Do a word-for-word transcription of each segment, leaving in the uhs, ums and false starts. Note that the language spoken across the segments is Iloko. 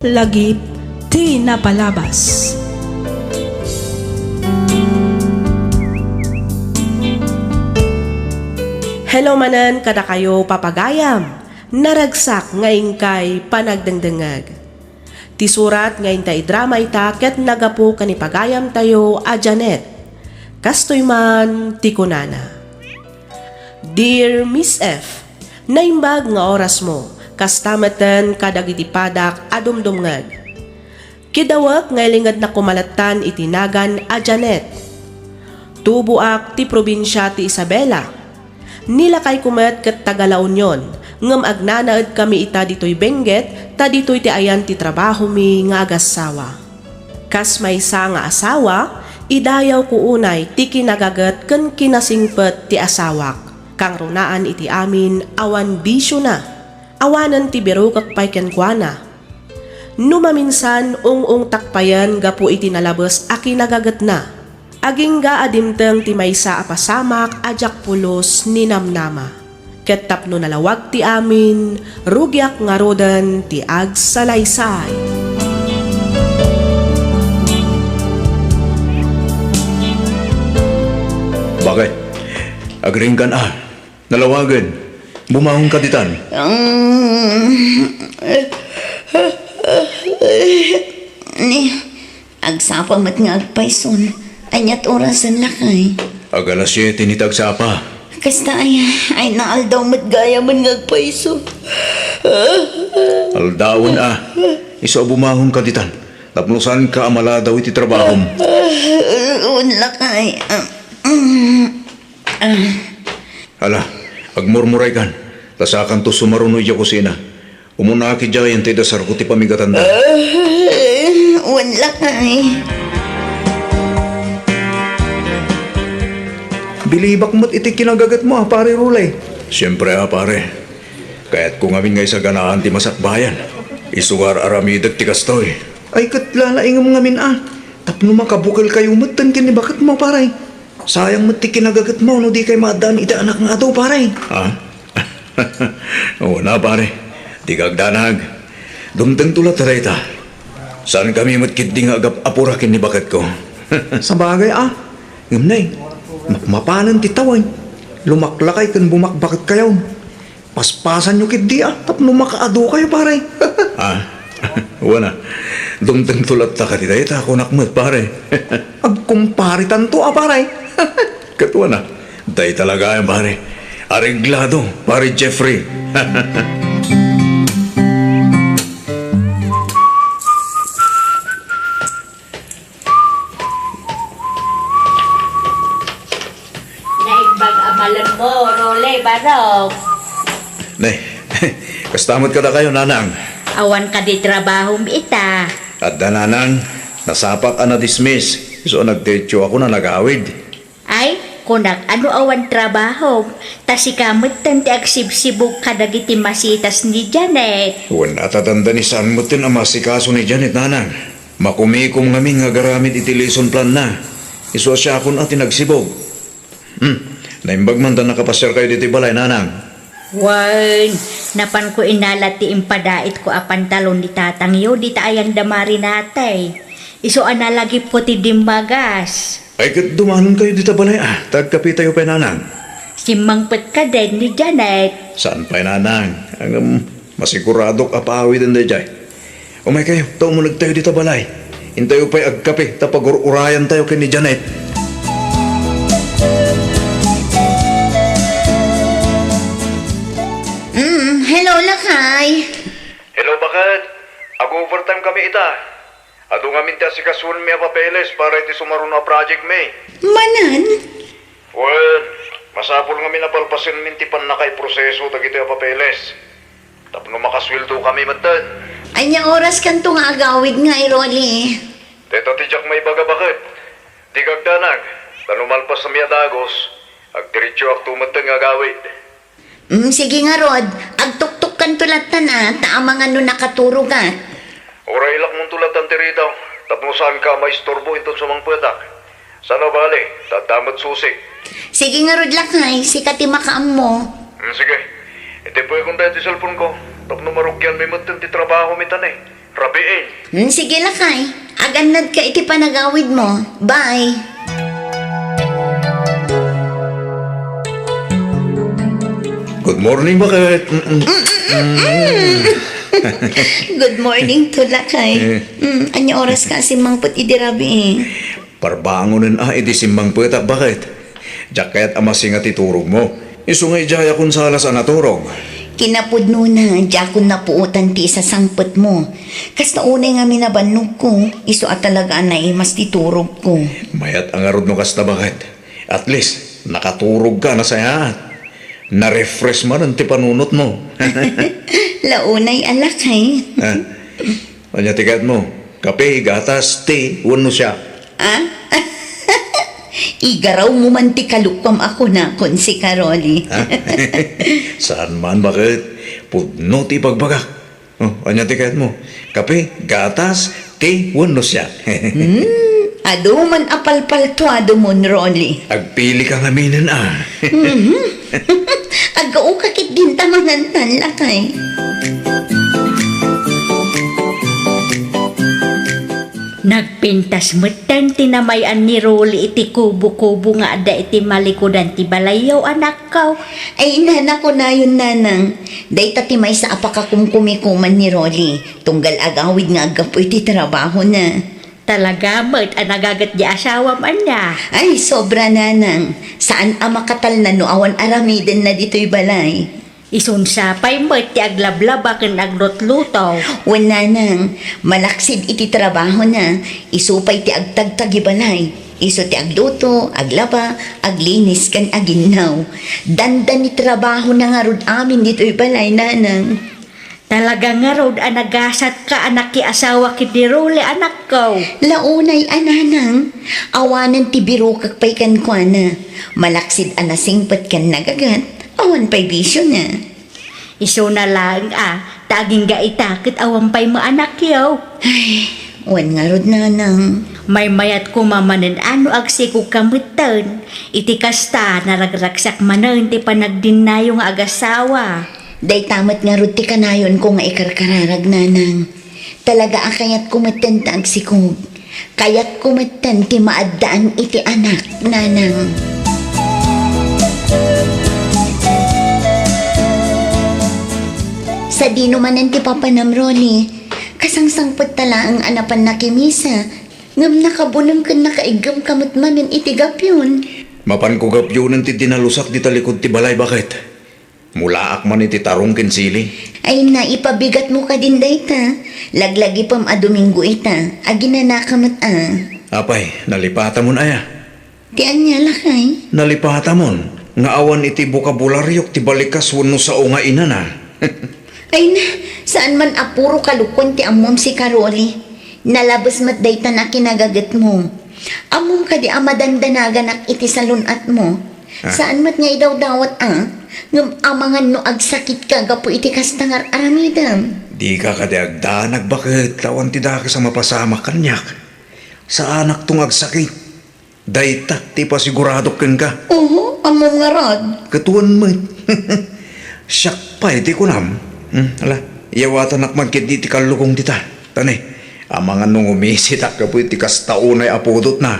Lagip ti napalabas. Hello manen kadakayo, papagayam. Naragsak nga inkay panagdengdengngeg. Ti surat nga inta idrama ita ket nagapu ken ni pagayamtayo a Janet. Kastoy man ti kunana. Dear Miss F, naimbag nga orasmo, kasta metten kadagiti padak a dumdumngeg. Kidawek nga ilingednak koma lattan iti nagan a Janet. Tuboak ti probinsia ti Isabela. Ni lakayko met ket taga La Union, ngem agnanaedkami ita ditoy Benguet ta ditoy ti ayan ti trabahomi nga agassawa. Kas maysa nga asawa, idayawko unay ti kinagaget ken kinasingpet ti asawak, kangrunaan iti amin awan bisiona. Awanen ti birukek pay kenkuana. No maminsan, ung-ungtak payen gapu iti nalabes a kinagagetna. Agingga a dimteng ti maysa a pasamak a diak pulos ninamnama. Ket tapno nalawag ti amin, rugiak ngaruden ti agsalaysay. Bakit? Agriingkan a. Nalawagen. Bumangonka ditan. Um, ni, agsapa met nga agpayson. Ania't orasen, lakay? Ag alas siete ni ti agsapa. Kasta ay, ay naaldaw met gayamen nga agpayso. Aldawen a. Isu a bumangonka ditan. Tapno saanka a maladaw iti trabahom. Wen, lakay. Ah, mm. Ah. Ala, agmurmuraykan, ta sakanto sumaruno idiay kusina. Umunaak idiay, intay dasarko ti pamigatanda. Ah, wen, lakay. Bilibak met iti kinagagetmo a, Pare Rulay. Siempre a, pare. Kayatko ngamin nga isaganaan ti masakbayan. Isu nga ar-aramidek ti kastoy. Ay, ket lalaingem ngamin a, tapno makabukelkayo metten ken ni baketmo, pare. Sayang met ti kinagagetmo no dikay maaddaan iti anak nga adu, pare. Ha? Wen a, pare. Dika agdanag. Dumtengto latta dayta. Saankami met ketdi nga agap-apura ken ni baketko. Sabagay a. Ngem nay, mapmapanen ti tawen. Lumaklakay ken bumakbaketkayo. Paspasanyo ketdi a tapno makaadukayo, pare. Ah, wen a. Dumtengto latta kadi dayta, kunak met, pare. Agkumparitanto a, pare. Ket wen a. Dayta la gayam, pare. Areglado, Pare Jeffrey. Naimbag a malemmoro, Rule, barok. Ne, kasta met kadakayo, Nanang? Awan kadi trabahom ita? Adda, Nanang. Nasapak a na-dismiss. Isu a nagdiretsoakon a nagawid. Ay, kunak a no awan trabahom, ta sika metten ti agsibsibug kadagiti masitas ni Janet. Wen a, ta dandani saan metten a maasikaso ni Janet, Nanang. Makumikom ngamin nga agaramid iti lesson planna. Isu a siakon a ti nagsibug. Hmm, naimbag man ta nakapasiarkayo ditoy balay, Nanang. Wen, napanko inala ti impadaitko a pantalon ni tatangyo dita ayanda marinate. Isu a nalagipko ti dimmagas. Ay, ket dumanonkayo dita balay a, ta agkapitayo pay, Nanang. Simmangpet kadin ni Janet. Saan pay, Nanang. Ngem, masiguradok a paawiden daydiay. Umaykayo, ta umunegtayo dita balay. Intayo pay agkape ta pagur-urayantayo ken ni Janet. Mm, hello, lakay. Hello, baket. Ag-overtime kami ita. Adu ngamin ti asikasoenmi a papeles para iti sumaruno a projectmi. Manen? Wen, masapul ngamin a palpasenmin ti pannakaiproseso dagitoy a papeles tapno makasueldo kami metten. Ania oras kanto nga agawid ngay, Rolly? Deta ti diak maibaga, baket. Dika agdanag, ta no malpasmi a dagus, agdiretsoakto metten nga agawid. Mm, sige ngarud, agtuktokkanto lattan a, ta amangan no nakaturogak. Uraylakmonto lattan ti ritaw, tapno saanka a maisturbo inton sumangpetak. Saan a bale, ta adda met susik. Sige ngarud, lakay, sika ti makaammo. Mm, sige. Itipekon tayo ti cellphone ko, tapno marugianmi metten ti trabaho mi tani. Rabiin. Hmm, sige, lakay. Agannadka iti panagawidmo. Bye. Good morning, baket. Mm-mm. Good morning to, lakay. Eh. Mm, ania oras ka simmangpet idi rabii? Parbangonen a idi simmangpetak, baket. Diak kayat a masinga ti turogmo. Isu nga idiay a konsalas a naturog. Kinapudnona, diakon napuotan ti isasangpetmo. Kasta unay ngamin a bannogko, isu a talaga a naimas ti turogko. Mayat a ngarud no kasta, baket. At least, nakaturogka, nasayaat. Na-refresh manen ti panunotmo. Launay a lakay. Ah. Ania ti kayatmo? Kape, gatas, tea, wenno siak? Ah? Igarawmo man ti kalokuam a kunakon, Sika Rolly. Ha? Saan man, baket? Pudno ti ibagbagak. Oh, ania ti kayatmo? Kape, gatas, tea, wenno siak? Hmm, adu man a palpaltuadomon, Rolly. Agpilika ngaminen, a. Mhm. Aggaoka ketdin ta mangantan, lakay. Nagpintas metten ti namay-an ni Rolly iti kubo-kubo nga adda iti malikudan ti balayyo, anakko. Ay, nana, kunayon, nanang. Dayta ti maysa a pakakumkumikuman ni Rolly, tunggal agawid nga aggapu iti trabahona. Talaga met a nagaget ti asawam, ania? Ay, sobra, nanang. Saan a makatalna no awan aramidenna ditoy balay. Isunsa pay met ti aglablaba ken aglutluto. Wen, nanang, malaksid iti trabahona, isu pay ti agtagtagibalay, isu ti agluto, aglaba, aglinis, ken aginnaw. Dandani trabahona ngarud amin ditoy balay, nanang. Talaga ngarud a nagasatka a nakiasawa ken ni Rolly, anakko. Launay a, nanang, awanen ti birokek pay kenkuana. Malaksid a nasingpet ken nagaget, awan pay bisiona. Isuna laeng a, ta agingga ita ket awan pay maanakyo. Ay, wen ngarud, nanang. Maymayat koma manen a no agsikogka metten. Iti kasta, naragragsak manen ti panagdinnayo nga agasawa. Dayta met ngarud ti kanayonko nga ikarkararag, nanang. Talaga a kayatko metten ti agsikog. Kayatko metten ti maaddaan iti anak, nanang. Sadino manen ti papanam, Rolly? Kasangsangpet ta laeng a napan nakimisa, ngem nakabunem ken nakaiggem ka met manen iti gapyon. Mapanko gapyonen ti dinalusak dita likud ti balay, baket. Mulaak man iti tarong ken sili. Ay, naipabigatmo kadin dayta. Laglagipem a Domingo ita. Aginanaka met a. Apay, nalipatamon aya? Ti ania, lakay? Nalipatamon nga awan iti bokabulariok ti balikas wenno sao nga inana. Ay na, saan man a puro kalokuan ti ammom, Sika Rolly. Nalabes met dayta a kinagagetmo. Ammom kadi a madandanaganak iti salun-atmo? Ah. Saan met nga idawdawat a, ngem amangan no agsakitka gapu iti kasta nga ar-aramidem. Dika kadi agdanag, baket, ta awan ti dakes a mapasamak kaniak. Saanakto nga agsakit. Dayta ti ipasiguradok kenka. Oho, ammom ngarud. Ket wen met. Siak pay ti kunam. Hmm, ala, iyawatanak man ketdi ti kallukong dita. Tani, amangan no ngumisitak gapu iti kasta unay a pudotna.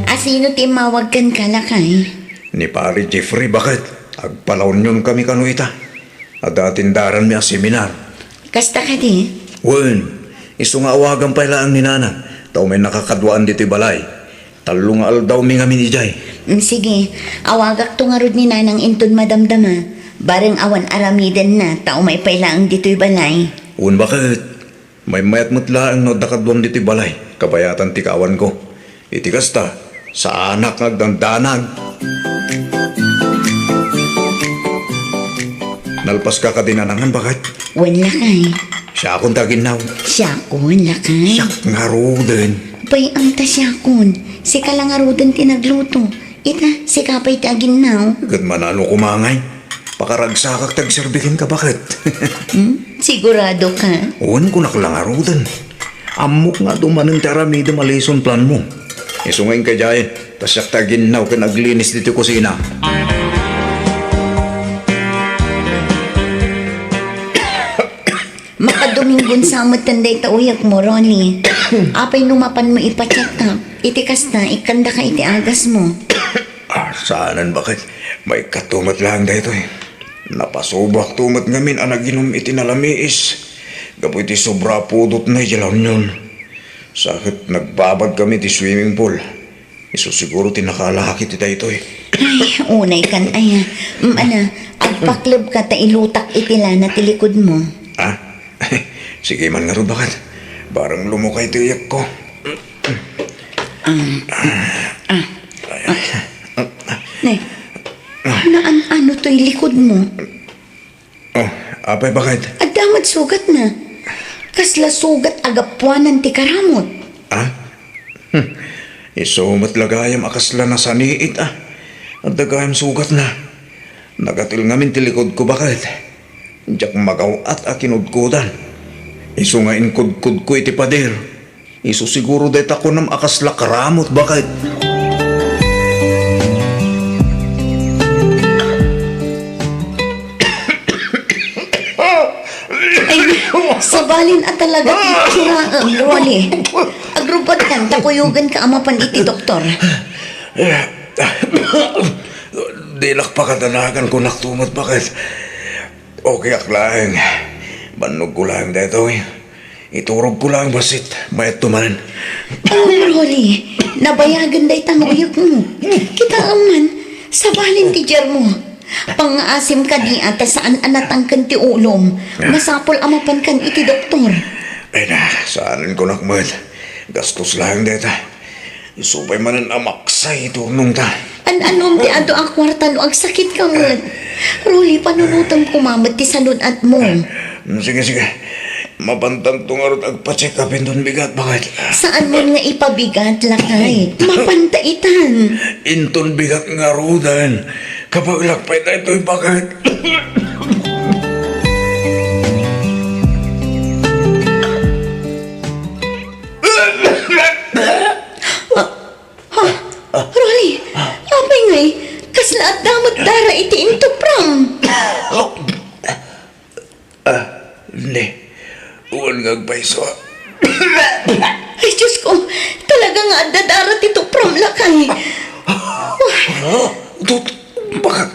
A, sino ti immawag kenka, lakay? Ni Pare Jeffrey, baket. Agpalaunyonkami kano ita. Adda atindaranmi a seminar. Kasta kadi? Wen, isu nga awagan pay laeng ni Nanang, ta umay nakakaduaan ditoy balay. Tallo nga aldawmi ngamin idiay. Mm, sige, awagakto ngarud ni Nanang inton madamdama. Bareng awan aramidenna, ta umay pay laeng ditoy balay. Wen, baket. Maymayat met laeng no adda kaduam ditoy balay, kabayatan ti kaawanko. Iti kasta, saanak nga agdandanag. Nalpaska kadi, Nanang, baket? Wen, lakay. Siakon ti aginnaw. Siakon, lakay. Siak ngaruden. Bay-am ta siakon. Sika la ngaruden ti nagluto. Ita, sika pay ti aginnaw. Ket manano koma ngay? Pakaragsakak ti agserbi kenka, baket. Hmm? Sigurado ka? Wen, kunak la ngaruden. Ammok nga adu manen ti aramidem a lesson plan mo. Isu nga inka idiay, ta siak ti aginnaw ken aglinis ditoy kusina. Makadominggon sa metten dayta uyekmo, Ronnie. Apay no mapanmo ipa-check up? Iti kasta, ikkandaka iti agasmo. Ah, saanen, baket. Maikkato met laeng daytoy. Napasuboakto met ngamin a naginum iti nalamiis gapu iti sobra a pudotna idiay La Union. Sa ket nagbabad kami iti swimming pool. Isu siguro ti nakalaki ti daytoy. Ay, unay kan aya. Mm, ana, agpaklebka ta ilutak iti lana ti likodmo. Ah? Sige man ngarud, baket. Bareng lumukay ti uyekko. Ah, ah, ah. Ne, naan-ano toy likodmo? Oh, apay, baket? Adda met sugatna. Kasla sugat a gapuanan ti karamot. Ah? Hmm. Isu met la gayam a kasla nasaniit, ah. Adda gayam sugatna. Nagatil ngamin ti likodko, baket. Diak magaw-at a kinudkodan. Isu nga inkudkodko iti pader. Isu siguro dayta kunam a kasla karamot, baket. Ay, sabalin a talaga ti tsuraem, Rolly. Agrubadkan ta kuyogenka a mapan iti doktor. Dilak pakadanagan, kunakto met, baket. Okay ak laeng. Bannogko laeng daytoy. Iturogko laeng bassit, mayatto manen. Oh, Rolly, nabayagen dayta nga uyekmo. Kitaem man, sabalin ti jermo. Pangngaasim kadi a ta saan a natangken ti ulom. Masapul a mapankan iti doktor. Ay na, saanen kunak met. Gastos laeng dayta. Isu pay manen a maksa ti urnongta. An-anom ti adu a kuarta no agsakitka met? Rolly, panunotem koma met ti salun-atmo. Mm, sige, sige. Mapantanto ngarud agpa-check up inton bigat, baket. Saan mon nga ipabigat, lakay. Mapanta itan. Inton bigat ngaruden. Kabaelak pay daytoy, baket. Ah, ha? Rolly, apay ngay, kasla adda met dara iti intupram? Ah, ne. Wen nga agpayso. Ay, Diyos ko, talaga nga adda dara ti tupram, lakay. Ah, tut-, Baka,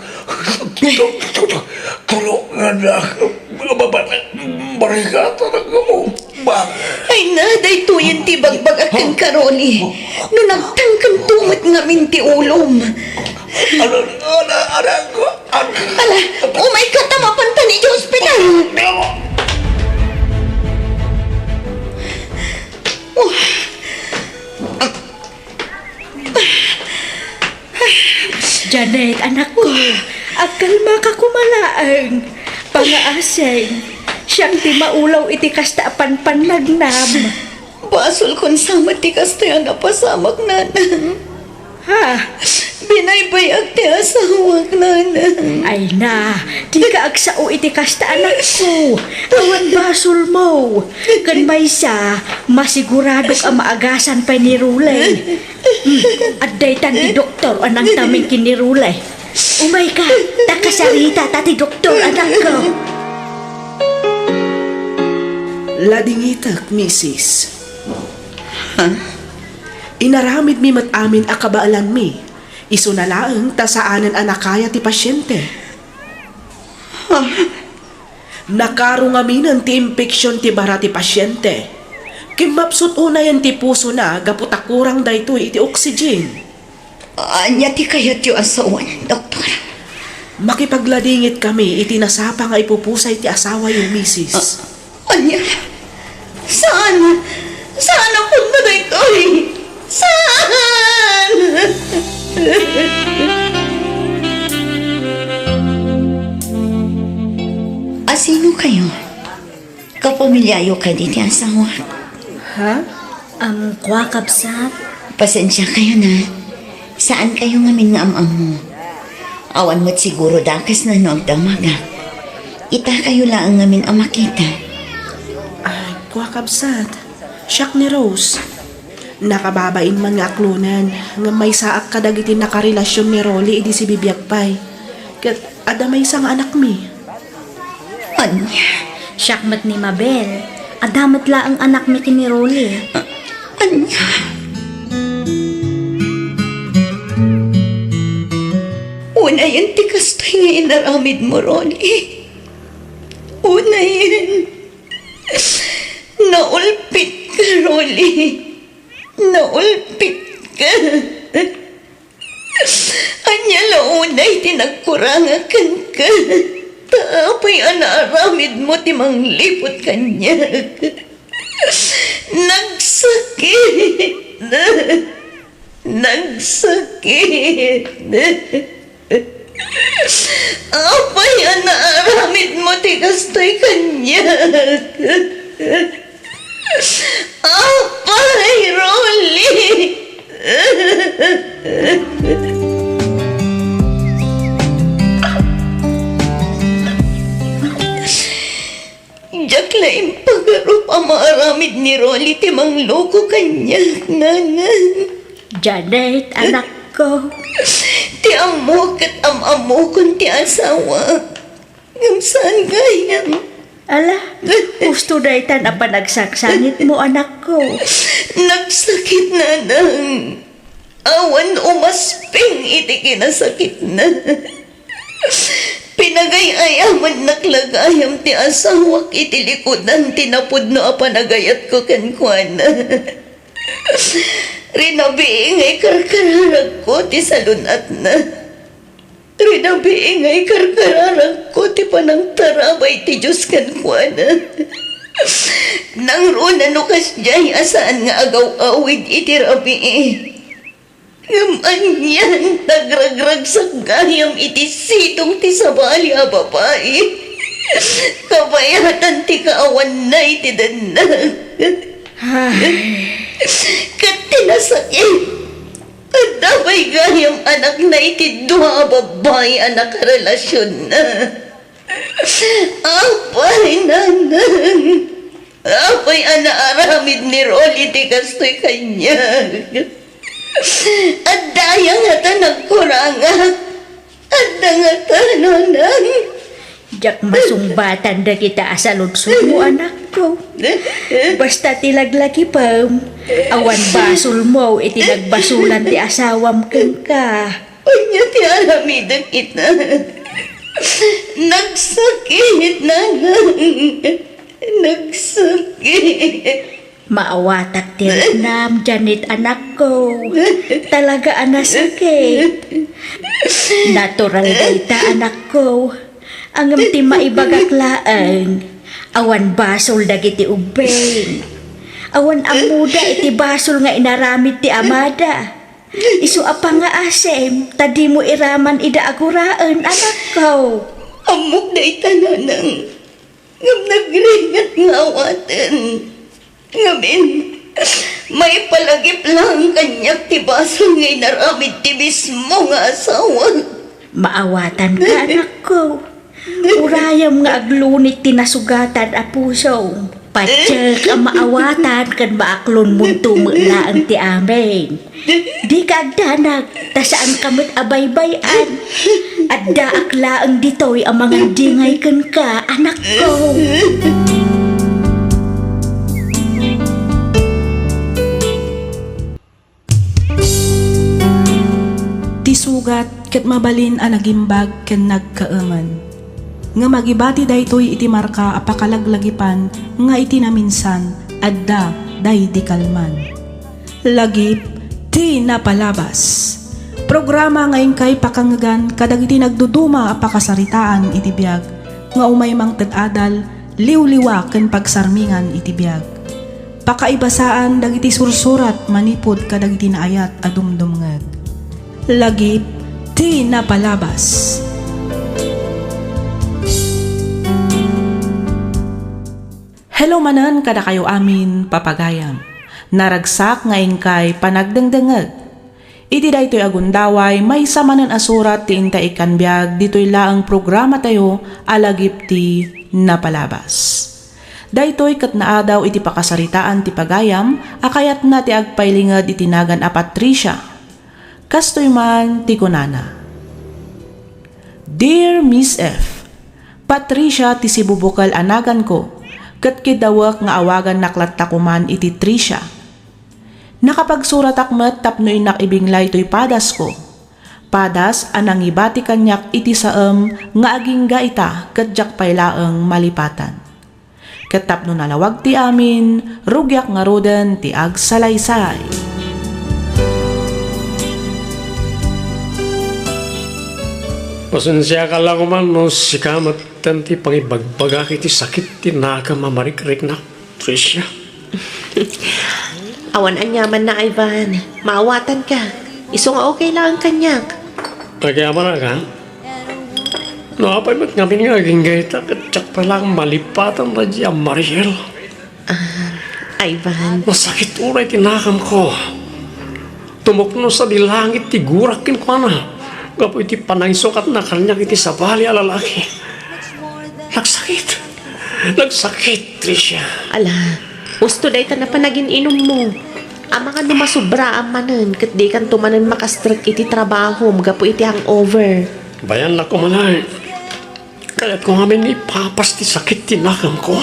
tu-, tu-, tu-, tulungan na ako. Mga babae, barikata na ako. Ba- Ay na, daytoyen ti bagbagak kenka, Rolly. No nagtangken tumet ngamin ti ulom. Ano, ano, ano, ano? Ala, umay ka ta mapantan iti ospital. Oh. Janet, anakko, agkalmaka koma laeng. Pangaasing, siak ti maulaw iti kasta a panpannagnam. Basolkon sa met ti kastoy a napasamak, nanang. Ha? Binaybay-ak ti asawak, nanang. Ay na, dika agsao iti kasta, anakko. Awan basolmo. Ken maysa, masiguradok a maagasan pay ni Rolly. Hmm, adda itan ti doktor a nangtamin ken ni Rolly. Umayka, ta kasaritata ti doktor, anakko. Ladingitek, misis. Ha? Inaramidmi met amin a kabaelanmi. Isuna laeng ta saanen a nakaya ti pasiente. Ha? Nakaro ngaminen ti impeksion ti bara ti pasiente. Kimmapsut unayen ti pusona gapu ta kurang daytoy iti oxygen. Ania ti kayatyo a sawen, doktor? Makipagladingit kami iti nasapa nga ipupusay ti asawayo, misis. Ah, ania? Saan? Saan a pudno daytoy? Saan? Asino kayo? Kapamilyayo kadi ti asawa? Ha? Am, kua, kabsat? Pasensya kayo na. Saan kayo ngamin nga am-ammo? Awan met siguro dakes na no agdamagak. Ita kayo laeng ngamin a makita. Ay, kua, kabsat. Siak ni Rose. Nakababain man nga aklonen, ngem maysaak kadagiti nakarelasion ni Rolly idi sibibiag pay. Ket adda maysa nga anakmi. Ania? Siak met ni Mabel, adda met laeng anakmi ken ni Rolly. Ania? Unayen ti kastoy nga inaramidmo, Rolly. Unayen. Naulpitka, Rolly. Naulpitka. Ania la unay ti nagkurangak kenka? Ta apay a naaramidmo ti mangliput kaniak? Nagsakit! Nagsakit! Apay a naaramidmo ti kastoy kaniak? Apay, Rolly! Diak la impagarup a maaramid ni Rolly ti mangloko kaniak, nanang. Janet, anakko. Ti ammok ket am-ammokon ti asawa. Ngem saan gayam. Ala, husto daytan a panagsaksangitmo, anakko. Nagsakit, nanang. Awan umasping iti kinasakitna. Pinagay-ayamannak la gayam ti asawak iti likudan ti napudno a panagayatko kenkuana. Rinabii nga ikarkararagko ti salun-atna. Rinabii nga ikarkararagko ti panangtarabay ti Dios kenkuana. Nangruna no kasdiay a saan nga agaw-awid iti rabii. Ngem anian, nagragragsak gayam iti sidong ti sabali a babai. Kabayatan ti kaawanna iti dennag. Ay. Ket ti nasakit, adda pay gayam anakna iti dua a babai a nakarelasionna. Apay, nanang, apay a naaramid ni Rolly ti kastoy kaniak? Adda aya ngata nagkurangak? Adda ngata, nanang? Diak masungbatan dagita a saludsodmo, anakko. Basta ti laglagipem, awan basolmo iti nagbasolan ti asawam kenka. Ania ti aramidek ita? Nagsakit, nanang. Nagsakit. Maawatak ti riknam, Janet, anakko. Talaga a nasakit. Natural dayta, anakko. Ngem ti maibagak laeng, awan basol dagiti ubbing. Awan ammoda iti basol nga inaramid ti amada. Isu a pangaasem, ta dimo iraman ida a guraen, anakko. Ammok dayta, nanang. Ngem nagrigat nga awaten. Ngamin, maipalagip laeng kaniak ti basol nga inaramid ti mismo nga asawa. Maawatanka, anakko. Urayem nga aglunit ti nasugatan a pusom. Patiek a maawatan ken maaklonmonto met laeng ti amin. Dika agdanag, ta saanka met a baybay-an. Addaak laeng ditoy a mangandingay kenka, anakko. Ti sugat ket mabalin a nagimbag ken nagkaemen. Ngem agibati daytoy iti marka a pakalaglagipan nga iti naminsan, adda daydi kalman. Lagip ti napalabas. Programa nga inkay pakangegan kadagiti nagduduma a pakasaritaan iti biag nga umay mangted adal, liwliwa ken pagsarmingan iti biag. Pakaibasaan dagiti sursurat manipud kadagiti naayat a dumdumngeg. Lagip ti napalabas. Hello manen kadakayo amin, papagayam. Naragsak nga inkay panagdengdengngeg. Iti daytoy a gundaway, maysa manen a surat ti inta ikkan biag ditoy laeng programatayo a Lagip ti Napalabas. Daytoy ket naadaw iti pakasaritaan ti pagayam a kayatna ti agpailinged iti nagan a Patricia. Kastoy man ti kunana, Dear Miss F, Patricia ti sibubukel a naganko, ket kiddawek nga awagannak latta koman iti Tricia. Nakapagsuratak met tapno innak ibinglay toy padasko. Padas a nangibati kaniak iti saem nga agingga ita ket diak pay laeng malipatan. Ket tapno nalawag ti amin, rugiak ngaruden ti agsalaysay. Pasensiakan la koman no sika metten ti pangibagbagak iti sakit ti nakem a marikriknak, Tricia. Awan aniamanna, Ivan. Maawatanka. Isu nga okay laeng kaniak. Agyamanak, ha? No apay met ngamin nga agingga ita, ket diak pay laeng malipatan daydi a Mariel. Ah, Ivan. Nasakit unay ti nakemko. Tumukno sadi langit ti gurak kenkuana gapu iti panangisukatna kaniak iti sabali a lalaki. Nagsakit. Nagsakit, Tricia. Ala, husto dayta a panagin-inummo. Amangan no masubraam manen ket dikanto manen makastrek iti trabahom gapu iti hangover. Bayannak umalaen. Kayatko ngamin nga ipapas ti sakit ti nakemko.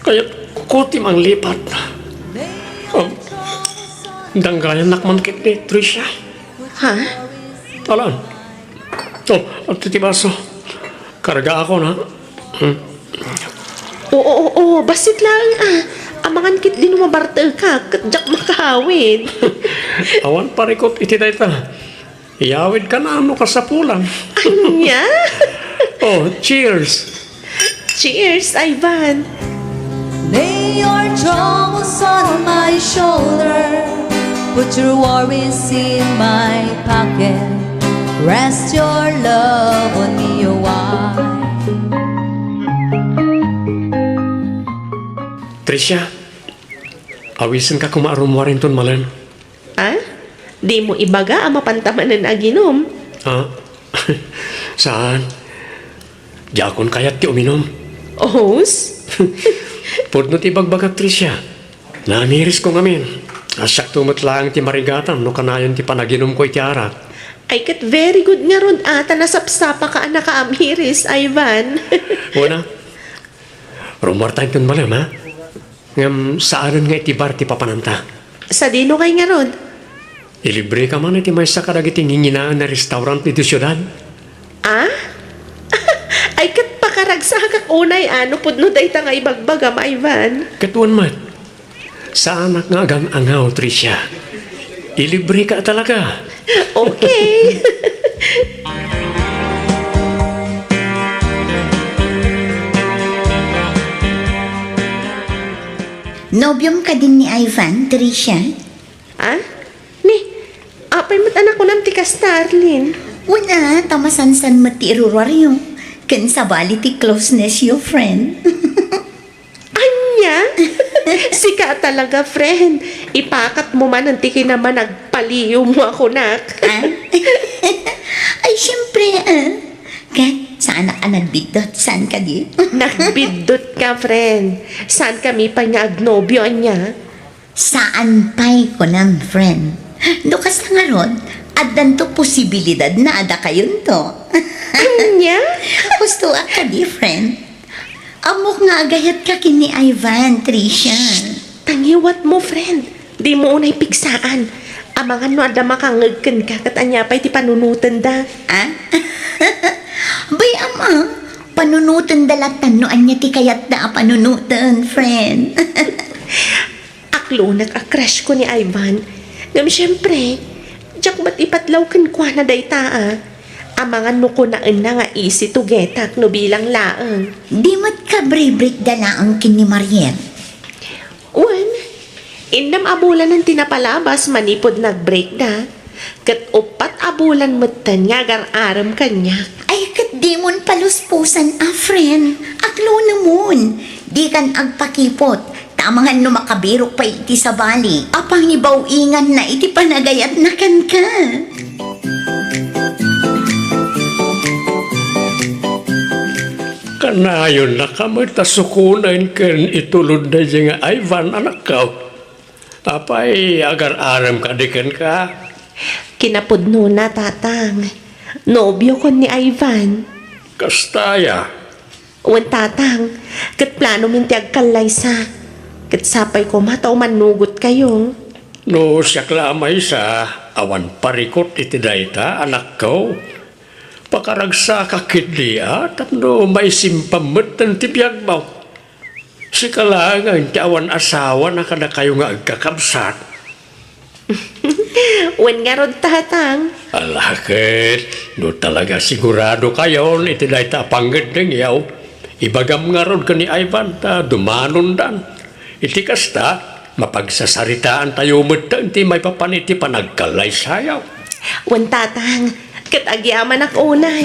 Kayatko ti manglipat. Um, danggayannak man ketdi, Tricia. Ha? Alan. Oh, adtoy ti baso. Kargaakon, ha? Hmm. Oo, oo, oo. Bassit laeng, ah. Amangan ketdi no mabartekak, ket diak makaawid. Awan parikut iti dayta. Iyawidkan no kasapulan. Ania? Oh, cheers. Cheers, Ivan. Lay your troubles on my shoulder. Put your worries in my pocket. Rest your love on me, oh, why? Tricia, awisenka koma a rummuar inton malem. Ah? Dimo ibaga a mapanta manen aginum? Ah? Saan. Diakon kayat ti uminum. Ohos? Pudno ti ibagbagak, Tricia. Naamirisko ngamin. Siakto met laeng ti marigatan no kanayon ti panaginumko iti arak. Ay, ket very good ngarud a ta nasapsapaka a nakaamiris, Ivan. Wen a. Rummuarta inton malem, ha? Ngem saanen nga iti bar ti papananta. Sadino kay ngarud? Ilibreka man iti maysa kadagiti nginginaen a restaurant iti siudad. Ah? Ay, ket pakaragsakak unay a no pudno dayta nga ibagbagam, Ivan. Ket wen met, saanak nga agang-angaw, Tricia. Ilibreka talaga. Okay. Nobiom kadin ni Ivan, Tricia? Ah? Ni, apay met a nakunam ti kasta, Arlene? Wen a, ta masansan met ti iruruaryo. Ken sabali ti closeness yo, friend. Ania? Sika talaga, friend. Ipakatmo manen ti kinamanagpaliiwmo a kunak. Ah? Ay, siyempre, ah. Ket, saanak a nagbiddut, saan kadi? Nagbiddut ka, friend. Saan kami pay nga agnobio, ania? Saan pay, kunam, friend. No kasta ngarud, addanto posibilidad na a dakayonto. Ania? Husto a kadi, friend. Ammok nga agayatka ken ni Ivan, Tricia. Tangiwatmo, friend. Dimo unay pigsaan. Amangan no adda makangngeg kenka ket ania pay ti panunotenda. Ah? Bay, ama, panunotenda latta no ania ti kayatda a panunoten, friend. Aklonek a crush ko ni Ivan. Ngem siyempre, diak met ipatlaw kenkuana dayta a. Amangan no kunaenna nga easy to get-ak no bilang laeng. Di met kabribrekda laeng ken ni Mariel? Wen, innem a bulanen ti napalabas manipud nagbrekda. Ket uppat a bulan metten nga agar-arem kaniak. Ay, ket dimon palusposan a, friend. Aklonemon. Dikan agpakipot. Ta amangan no makabirok pay iti sabali a pangibaw-inganna iti panagayatna kenka. Kanayonnaka met a sukonen ken itulod daydiay nga Ivan, anakko. Apay, agar-arem kadi kenka? Kinapudnona, Tatang. Nobiokon ni Ivan. Kasta aya? Wen, Tatang, ket planomin ti agkallaysa. Ket sapay koma ta umannugotkayo. No siak la a maysa, awan parikut iti dayta, anakko. Pakaragsaka ketdi a tapno maisimpam metten ti biagmo. Sika laengen ti awan asawa na kadakayo nga agkakabsat. Wen ngarud, Tatang. Ala ket, no talaga siguradokayon iti dayta a pangngeddengyo, ibagam ngarud ken ni Ivan ta dumanondan. Iti kasta, mapagsasaritaantayo metten ti maipapan iti panagkallaysayo. Wen, Tatang, ket agyamanak unay.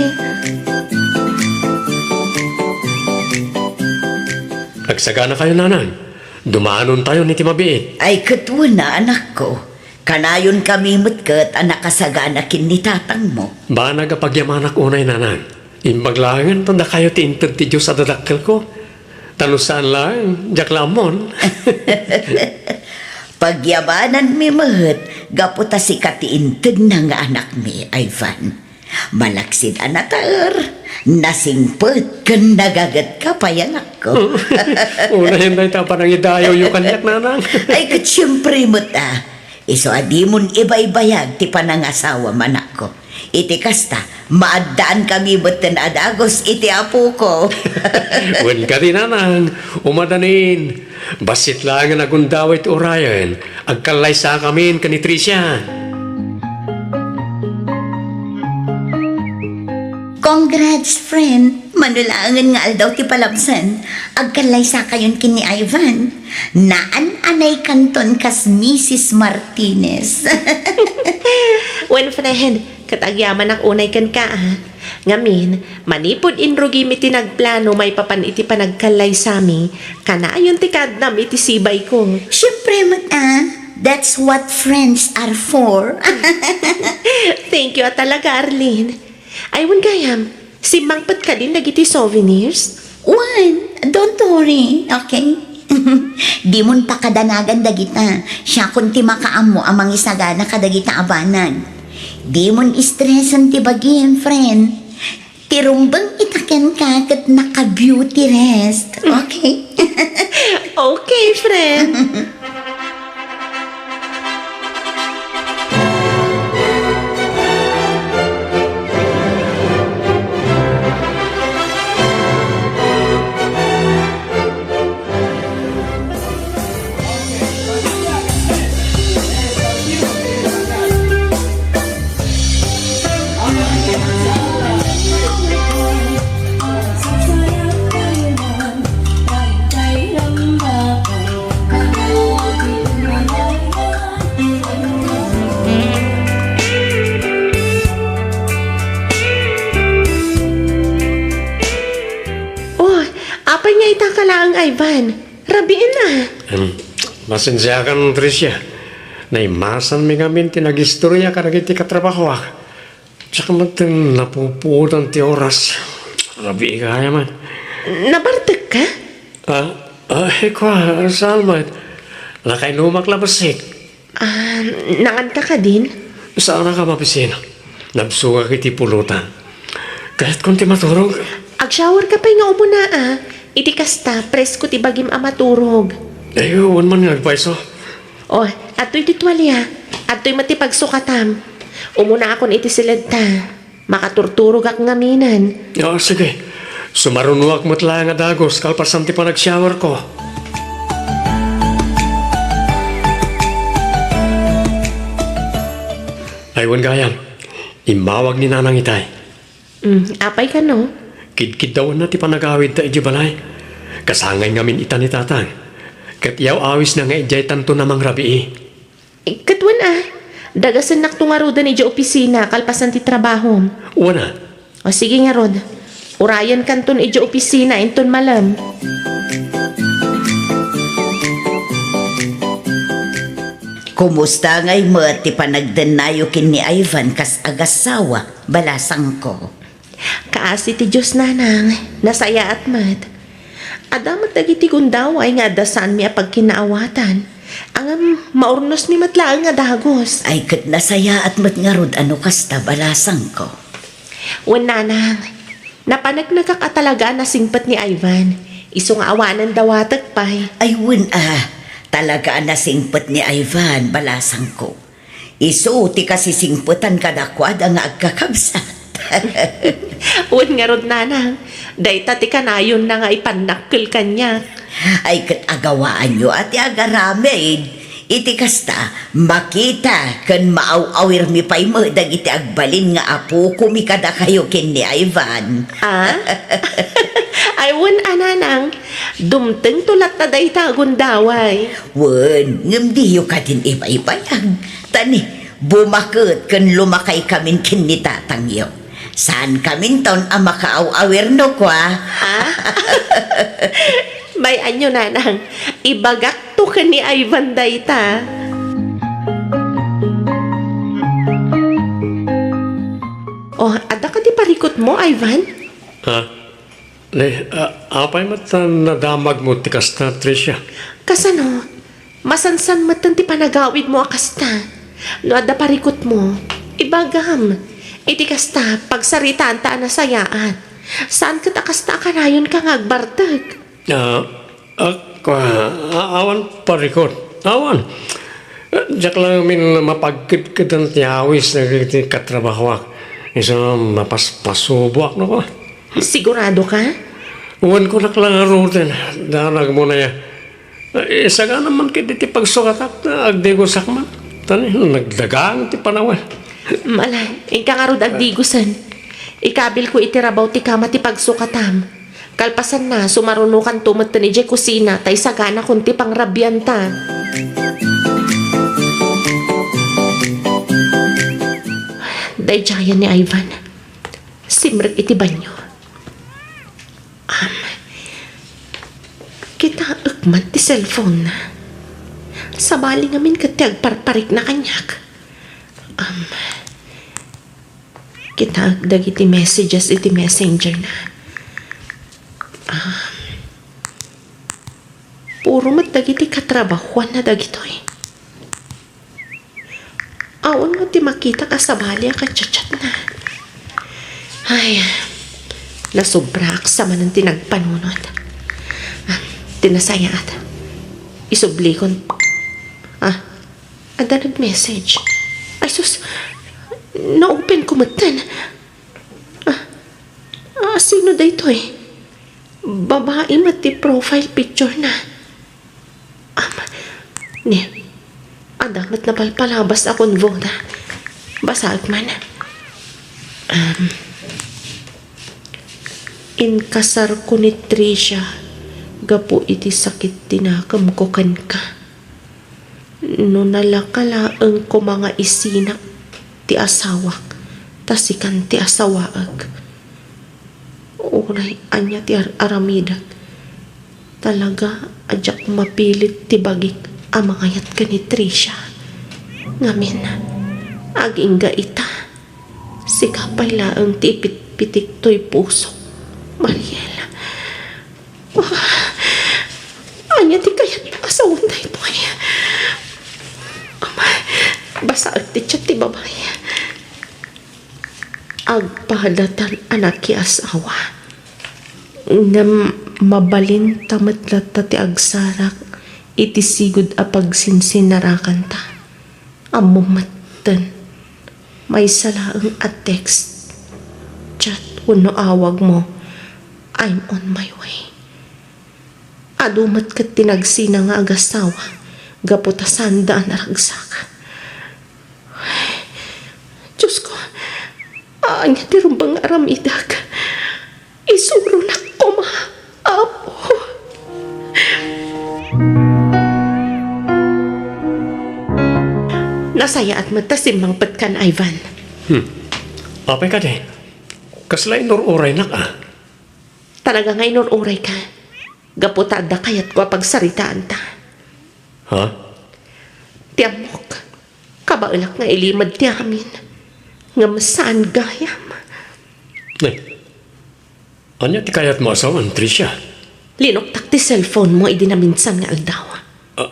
Agsaganakayo, Nanang. Dumanontayon iti mabiit. Ay, ket wen a, anakko. Kanayonkami met ket a nakasagana ken ni tatangmo. Banag a pagyamanak unay, Nanang. Imbag laengen ta dakayo ti inted ti Dios a dadakkelko. Ta no saan laeng, diak la ammon. Pagyamananmi met gapu ta sika ti intedna nga anakmi, Ivan. Malaksid a nataer, nasingpet, ken nagagetka pay, anakko. Unayen dayta a panangidayawyo kaniak, Nanang. Ay, ket siempre met a. Isu a dimon ibaybayag ti panangasawam, anakko. Iti kasta, maaddaankami metten a dagus iti apoko. Wen kadi, Nanang, umadanin. Bassit laengen a gundaway ti urayen, agkallaysakamin ken ni Tricia. Congrats, friend! Mano laengen nga aldaw ti palabsen, agkallaysakayon ken ni Ivan. Naan-anaykanton kas Misis Martinez. Wen, friend, ket agyamanak unay kenka, a. Ngamin, manipud inrugimi ti nagplano maipapan iti panagkallaysami, kanayon ti kaadnam iti sibayko. Siempre met a, that's what friends are for. Thank you a talaga, Arlene. Ay, wen gayam, simmangpet kadin dagiti souvenirs? Wen, don't worry, okay? Dimon pakadanagan dagita. Siakon ti makaammo a mangisagana kadagita a banag. Dimon istresen ti bagim, friend. Ti rumbeng ita kenka ket naka-beauty rest. Okay? Okay, friend. Oh, apay nga ita ka laeng, Ivan? Rabiin a. Em, pasensiakan, Tricia. Naimasanmi ngamin ti nagistoria kadagiti katrabahoak. Diak metten napupuotan ti oras. Rabii gayam. Nabartekka? Ah, ah, kua, saan met? Nakainumak la bassit. Ah, nanganka kadin? Saanak a mabisin. Nabsogak iti pulutan. Kayatkon ti maturog. Agshowerka pay nga umuna a. Iti kasta, presko ti bagim a maturog. Ay, wen man nga agpayso. Oh, adtoy ti tualia. Adtoy met ti pagsukatam. Umunaakon iti siledta. Makaturturogak ngaminen. Ah, sige. Sumarunoak met laeng a dagus kalpasan ti panagshowerko. Ay, wen gayam, immawag ni Nanang itay. Mm, apay kano? Kidkiddawanna ti panagawidda idiay balay. Kasangay ngamin ita ni Tatang. Ket yaw-awisna nga idiaytanton a mangrabii. Eh, ket wen a, dagasennakto ngaruden idiay opisina kalpasan ti trabahom. Wen a. O, sige ngarud. Urayenkanton idiay opisina inton malem. Kumusta ngay met ti panagdennayo ken ni Ivan kas agassawa, balasangko? Kaasi ti Dios, Nanang, nasayaat met. Adda met dagiti gundaway nga adda saanmi a pagkinaawatan. Ngem maurnosmi met laeng a dagus. Ay, ket nasayaat met ngarud a no kasta, balasangko. Wen, Nanang, Napaneknekak a talaga a nasingpet ni Ivan. Isu nga awanen dawatek pay. Ay, wen a, talaga a nasingpet ni Ivan, balasangko. Isu ti kasisingpetan kadakuada nga agkakabsat. Wen ngarud, nanang, dayta ti kanayonna nga ipannakkel kaniak. Ay, ket agawaanyo a ti agaramid. Iti kasta, makita ken maaw-awirmi pay met dagiti agbalin nga apokomi kadakayo ken ni Ivan. Ah? Ay, wen a, nanang, dumtengto latta dayta a gundaway. Wen, ngem diyo kadin ibaybayag. Ta ni, bumaket ken lumakaykamin ken ni tatangyo. Saankaminton a makaaw-awir no kua. Ha? Bay-anyo, nanang. Ibagakto ken ni Ivan dayta. Oh, adda kadi parikutmo, Ivan? Ha? Ne, a-, apay met ta nadamagmo ti kasta, Tricia? Kasano? Masansan metten ti panagawidmo a kasta. No adda parikutmo, ibagam. Iti kasta, pagsaritaanta a nasayaat. Saan ket a kasta a kanayonka nga agbartek? Ah, ak-, ah, awan parikut. Awan. Eh, diak la ngamin mapagkedkedan ti awis dagiti katrabahoak. Isu mapaspasuboak, no kua. Sigurado ka? Wen, kunak la ngaruden, danagmo na ya. Eh, sagana man ket iti pagsukatak, ta agdigosak man. Ta ni, nagdagang ti panawen. Mala, inka ngarud agdigosen. Ikabilko iti rabaw ti kama ti pagsukatam. Kalpasanna, sumarunokanto metten idiay kusina, ta isaganakon ti pangrabianta. Daydiayen ni Ivan. Simrek iti banio. Am, kitaek man ti cellphone-na. Sabali ngamin ket ti agparparikna kaniak. Am, kitaek dagiti messages iti messenger-na. Am, puro met dagiti katrabahoanna dagitoy. Awan nga ti makitak a sabali a kachat-chatna. Ay, nasobraak sa manen ti nagpanunot. Ah, ti nasayaat. Isublikon. Ah, adda nag-message. Ay, sus! Na-open ko metten. Ah, ah, sino daytoy? Babai met ti profile picture-na. Am, ni, adda met napalpalabas a convo-da. Basaek man. Am, inkasarko ni Tricia gapu iti sakit ti nakemko kenka. No nalaka laeng koma nga isinak ti asawak, ta sikan ti asawaek. Uray ania ti ar-aramidek, talaga a diak mapilit ti bagik a mangayat ken ni Tricia. Ngamin, agingga ita, sika pay laeng ti ipitpitik toy pusok, Mariel. Ah, ania ti kayatmo a sawen daytoy? Ama, basaek ti chat ti babai. Agpadaton a nakiasawa. Ngem mabalin ta met latta ti agsarak iti sigud a pagsinsinarakanta. Ammom metten, maysa laeng a text, chat wenno awagmo, "I'm on my way." Adu met ket ti nagsina nga agasawa gapu ta saanda a naragsak. Diosko, ania ti rumbeng nga aramidek? Isuronak koma, Apo. Nasayaat met ta simmangpetkan, Ivan. Hmm. Apay kadi? Kasla inur-uraynak, a? Talaga nga inur-urayka. Gapu ta adda kayatko a pagsaritaanta. Ha? Ti ammok, kabaelak nga ilimed ti amin. Ngem saan gayam. Eh, ania ti kayatmo a sawen, Tricia? Linuktak ti cellphone-mo idi naminsan nga aldaw. Ah,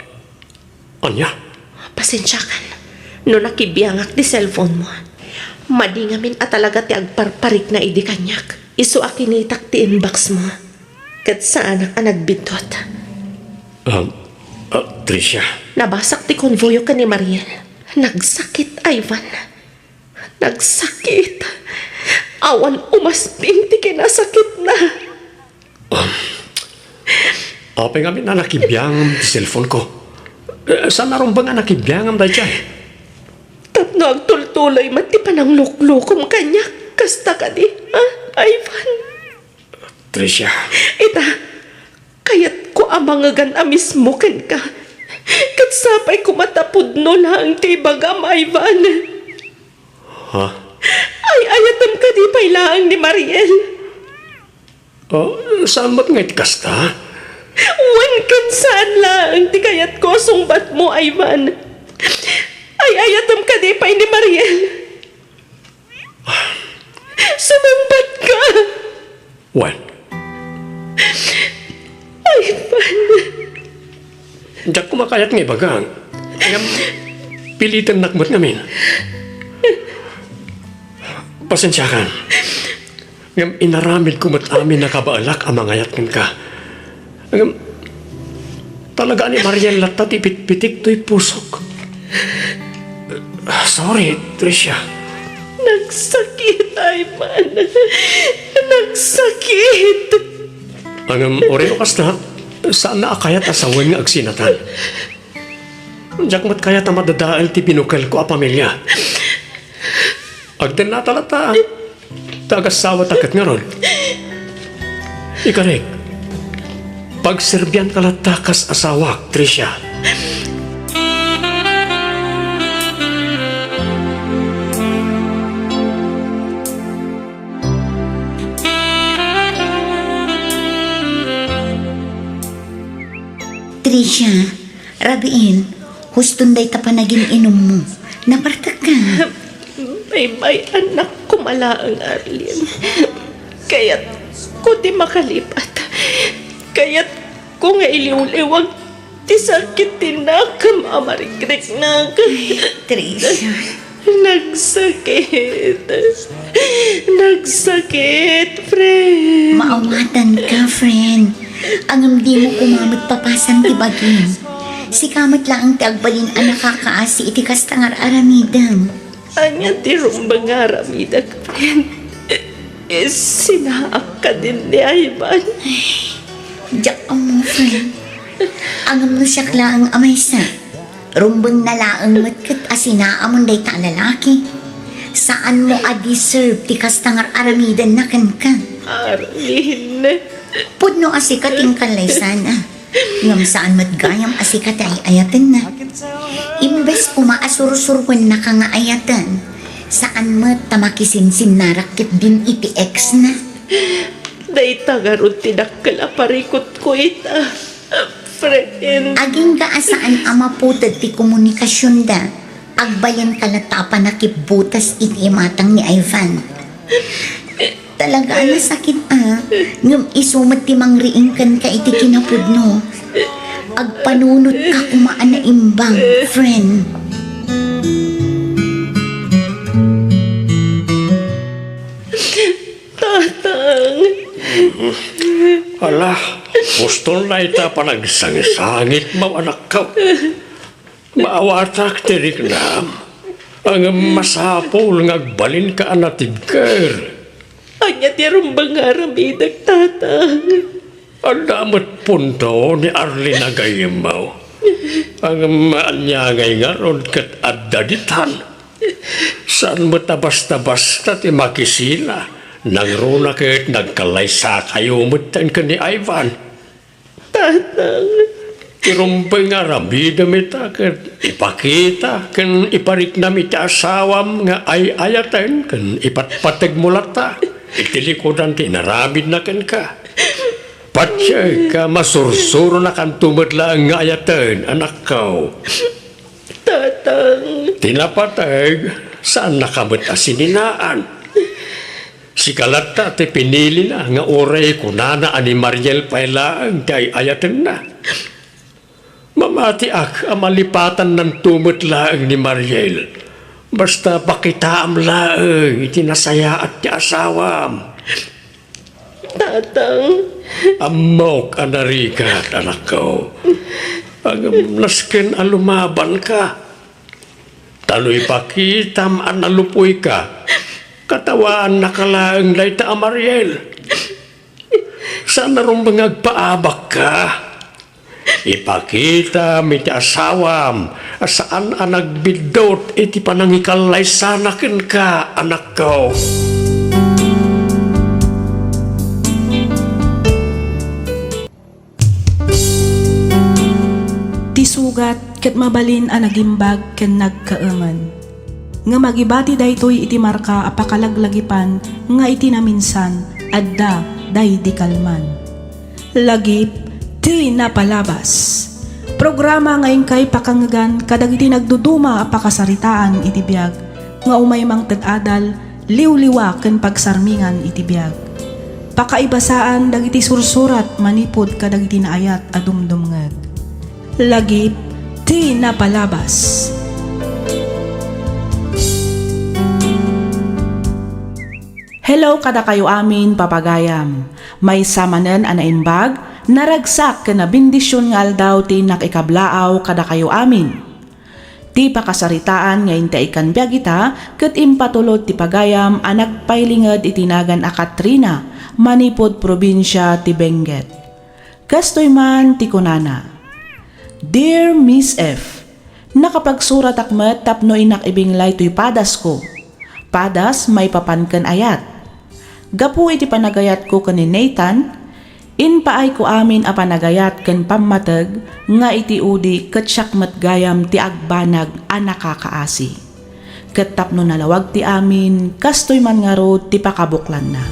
ania? Pasensiakan no nakibiangak ti cellphone-mo. Madi ngamin a talaga ti agparparikna idi kaniak. Isu a kinitak ti inbox mo, ket saanak a nagbiddut. Um, ah, Tricia. Nabasak ti konvoyo ken ni Mariel. Nagsakit, Ivan. Nagsakit. Awan umasping ti kinasakitna. Um, apay ngamin a nakibiangam ti cellphone ko? Eh, saan a rumbeng a nakibiangam daydiay? Tapno agtultuloy met ti panangluklukom kaniak, kasta kadi, ha, Ivan? Tricia. Ita, kayatko a mangegan a mismo kenka. Ket sapay koma ta pudno laeng ti ibagam, Ivan. Ha? Ay-ayatem kadi pay laeng ni Mariel? Oh, saan met nga iti kasta? Wen ken saan laeng ti kayatko a sungbatmo, Ivan. Ay-ayatem kadi pay ni Mariel? Sumungbat ka! Wen. Ivan. Diak koma kayat nga ibagam. Ngem, pilitennak met ngamin. Pasensiakan. Ngem inaramidko met amin a kabaelak a mangayat kenka. Ngem, talaga ni Mariel latta ti pitpitik toy pusok. Sorry, Tricia. Nagsakit, Ivan. Nagsakit. Ngem, uray no kasta, saanna a kayat a sawen nga agsinatan. Diak met kayat a madadael ti binukelko a pamilia. Agdennata latta ta agasawata ket ngarud. Ikarek, pagserbianka latta kas asawak, Tricia. Tricia, rabiin, huston dayta panagin-inummo. Napartekka. Baybay-annak koma laeng, Arlene. Kayatko ti makalipat. Kayatko nga iliwliwag ti sakit ti nakem a marikriknak. Ay, Tricia. Nagsakit. Nagsakit, friend. Maawatanka, friend. Ngem dimo koma met papasan ti bagim. Sika met laeng ti agbalin a nakakaasi iti kasta nga ar-aramidem. Ania ti rumbeng nga aramidek, friend? Isinaak kadin ni Ivan. Diak ammo, friend. Ngem no siak laeng a maysa, rumbengna laeng met ket a sinaamon dayta a lalaki. Saanmo a deserve ti kasta nga ar-aramidenna kenka. Arlene. Pudno a sika ti inkallaysana. Ngem saan met gayam a sika ti ay-ayatenna. Imbes koma a sursuruennaka nga ayaten, saan met ta makisinsinnarak ketdin iti ex-na. Dayta ngarud ti dakkel a parikutko ita, friend. Agingga a saan a maputed ti komunikasionda. Agbalinka latta a pannakibbutas iti imatang ni Ivan. Talaga a nasakit a, ngem isu met ti mangriing kenka iti kinapudno. Agpanunotka koma a naimbang, friend. Tatang. Ala, huston dayta panagsangsangitmo, anakko. Maawatak ti riknam. Ngem masapul nga agbalinka a natibker. Ania ti rumbeng nga aramidek, Tatang? Adda met punto ni Arlene a gayyemmo. Ngem ania ngay ngarud ket adda ditan? Saan met a basta-basta ti makisina. Nangruna ket nagkallaysakayo metten ken ni Ivan. Tatang. Ti rumbeng nga aramidem ita ket ipakita ken ipariknam iti asawam nga ay-ayaten ken ipatpategmo latta iti likudan ti inaramidna kenka. Patiek a masursuronakanto met laeng nga ayaten, anakko. Tatang. Ti napateg, saannaka met a sininaan. Sika latta ti pinilina nga uray kunana a ni Mariel pay laeng ti ay-ayatenna. Mamatiak a malipatannanto met laeng ni Mariel. Basta pakitaam laeng iti nasayaat ti asawam. Tatang. Ammok a narigat, anakko. Ngem nasken a lumabanka. Ta no ipakitam a nalupuyka, katawaannaka laeng dayta a Mariel. Saan a rumbeng nga agpaabakka. Ipakitam iti asawam a saan a nagbiddut iti panangikallaysana kenka, anakko. Ti sugat ket mabalin a nagimbag ken nagkaemen. Ngem agibati daytoy iti marka a pakalaglagipan nga iti naminsan, adda daydi kalman. Lagip ti napalabas. Programa nga inkay pakangngegan kadagiti nagduduma a pakasaritaan iti biag nga umay mangted adal, liwliwa ken pagsarmingan iti biag. Pakaibasaan dagiti sursurat manipud kadagiti naayat a dumdumngeg. Lagip ti napalabas. Hello kadakayo amin, papagayam. Maysa manen a naimbag, naragsak ken nabendision nga aldaw ti innak ikablaaw kadakayo amin. Ti pakasaritaan nga intay ikkan biag ita ket impatulod ti pagayam a nagpailinged iti nagan a Katrina manipud probinsia ti Benguet. Kastoy man ti kunana, "Dear Miss F, nakapagsuratak met tapno innak ibinglay toy padasko. Padas maipapan ken ayat. Gapu iti panagayatko ken ni Nathan, impaayko amin a panagayat ken pammateg nga iti udi ket siak met gayam ti agbanag a nakakaasi. Ket tapno nalawag ti amin, kastoy man ngarud ti pakabuklanna."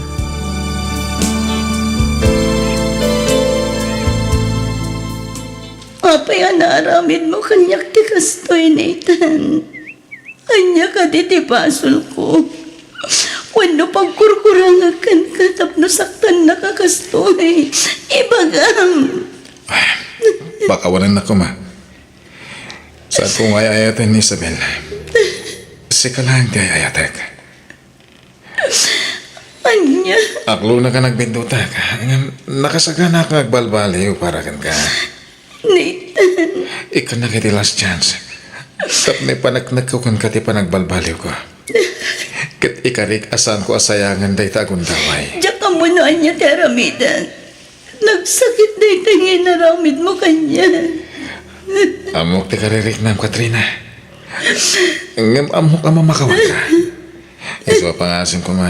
Apay a naaramidmo kaniak ti kastoy, Nathan? Ania kadi ti basolko? Wenno pagkurkurangak kenka tapno saktannaka kastoy? Ibagam! Pakawanennak koma. Saanko nga ay-ayaten ni Isabel. Sika laeng ti ay-ayatek. Ania? Aklona ka nagbindutak, ngem nakasaganaak nga agbalbaliw para kenka. Nathan. Ikkannak iti last chance. Tapno ipaneknekko kenka ti panagbalbaliwko. Ket ikarik a saanko a sayangen dayta a gundaway. Diak ammo no ania ti aramidek. Nagsakit dayta nga inaramidmo kaniak. Ammok ti kaririknam, Katrina. Ngem ammok a mamakawanka. Isu a pangasim koma,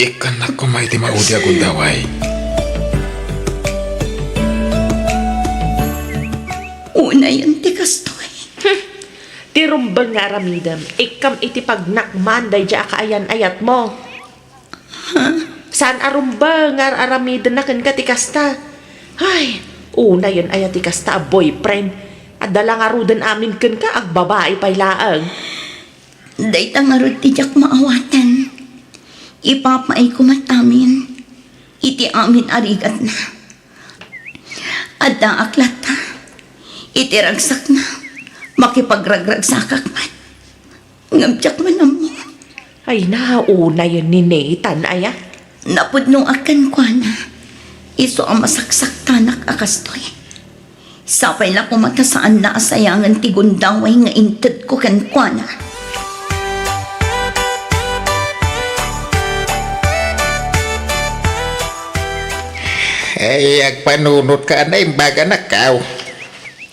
ikkannak koma iti maudi a gundaway. Unayen ti kastoy. Hmm. Ti rumbeng nga aramidem, ikkam iti pagnakman daydiay a kaayan-ayatmo. Saan a rumbeng nga ar-aramidenna kenka ti kasta. Ay, unayen aya ti kasta a boyfriend. Adda la ngaruden amin kenka, agbabai pay laeng. Dayta ngarud ti diak maawaten. Ipapaayko met amin iti amin a rigatna. Addaak latta iti ragsakna, makipagragragsakak met. Ngem diak man ammo. Ay, naunayen ni Nathan aya? Napudnoak kenkuana, isu a masaksaktanak a kastoy. Sapay la koma ta saanna a sayangen ti gundaway nga intedko kenkuana. Ay, agpanunotka a naimbag, anakko.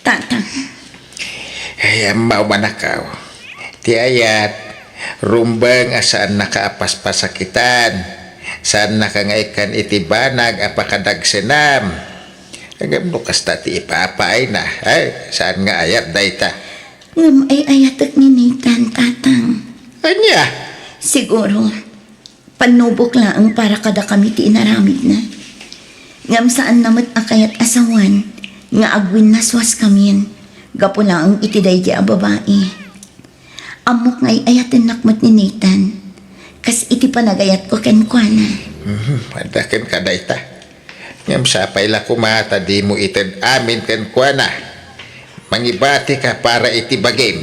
Tatang. Ay, ammo man, anakko. Ti ayat, rumbeng a saannaka a paspasakitan. Saannaka nga ikkan iti banag a pakadagsenam. Ngem no kasta ti ipapaayna, ay, saan nga ayat dayta? Ngem ay-ayatek ni Nathan, Tatang. Ania? Siguro, pannubok laeng para kadakami ti inaramidna. Ngem saanna met a kayat a sawen nga agwinnaswaskamin gapu laeng iti daydiay a babai. Ammok nga ay-ayatennak met ni Nathan, kas iti panagayatko kenkuana. Mhm, adda kenka dayta. Ngem sapay la koma ta dimo ited amin kenkuana. Mangibatika para iti bagim.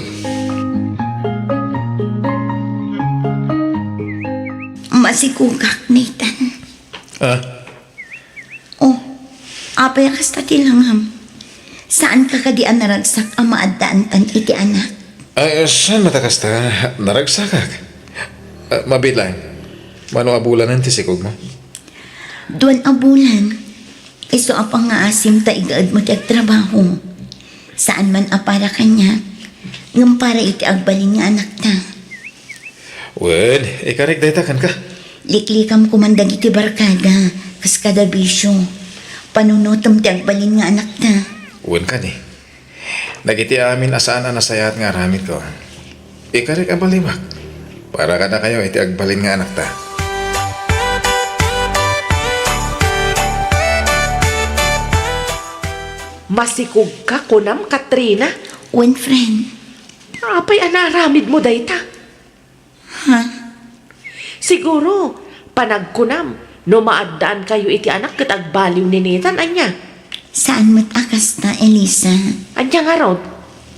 Masikugak, Nathan. Ah? Apay a kasta ti langam? Saanka kadi a naragsak a maaddaantan iti anak? Ay, saan met a kasta? Naragsakak. Ah, mabilang, mano a bulanen ti sikogmo? Duan a bulan. Isu a pangngaasim ta igaedmo ti agtrabaho. Saan man a para kaniak, ngem para iti agbalin nga anakta. Wen, ikarik dayta kenka. Liklikam koman dagiti barkada, kas kada bisio. Panunotem ti agbalin nga anakta. Wen kadi. Dagiti amin a saan a nasayaat nga aramidko, ikarik a baliwak para kadakayo iti agbalin nga anakta. Masikogka, kunam, Katrina? Wen, friend. Apay a naaramidmo dayta? Ha? Siguro, panagkunam, no maaddaankayo iti anak ket agbaliw ni Nathan, ania? Saan met a kasta, Elisa. Ania ngarud?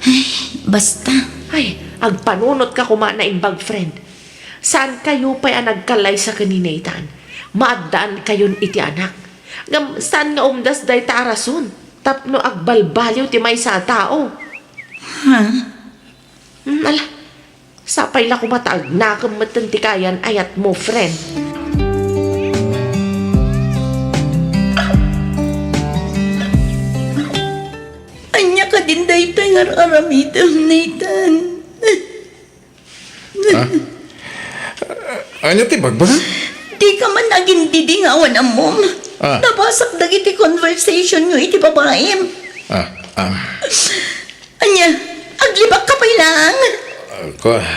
Ay, basta. Ay, agpanunotka koma, naimbag, friend. Saankayo pay a nagkallaysa ken ni Nathan? Maaddaankayon iti anak. Ngem saan nga umdas dayta a rason tapno agbalbaliw ti maysa a tao? Ha? Hmm, ala, sapay la koma ta agnakem metten ti kayan-ayatmo, friend. Ania kadin daytoy nga ar-aramidem, Nathan? Ha? Ania ti bagbagam? Dika man agindidi nga awan ammom. Ah. Nabasak dagiti conversationyo iti babaim. Ah, ah. Ania, aglibakka pay laeng? Ah, kua-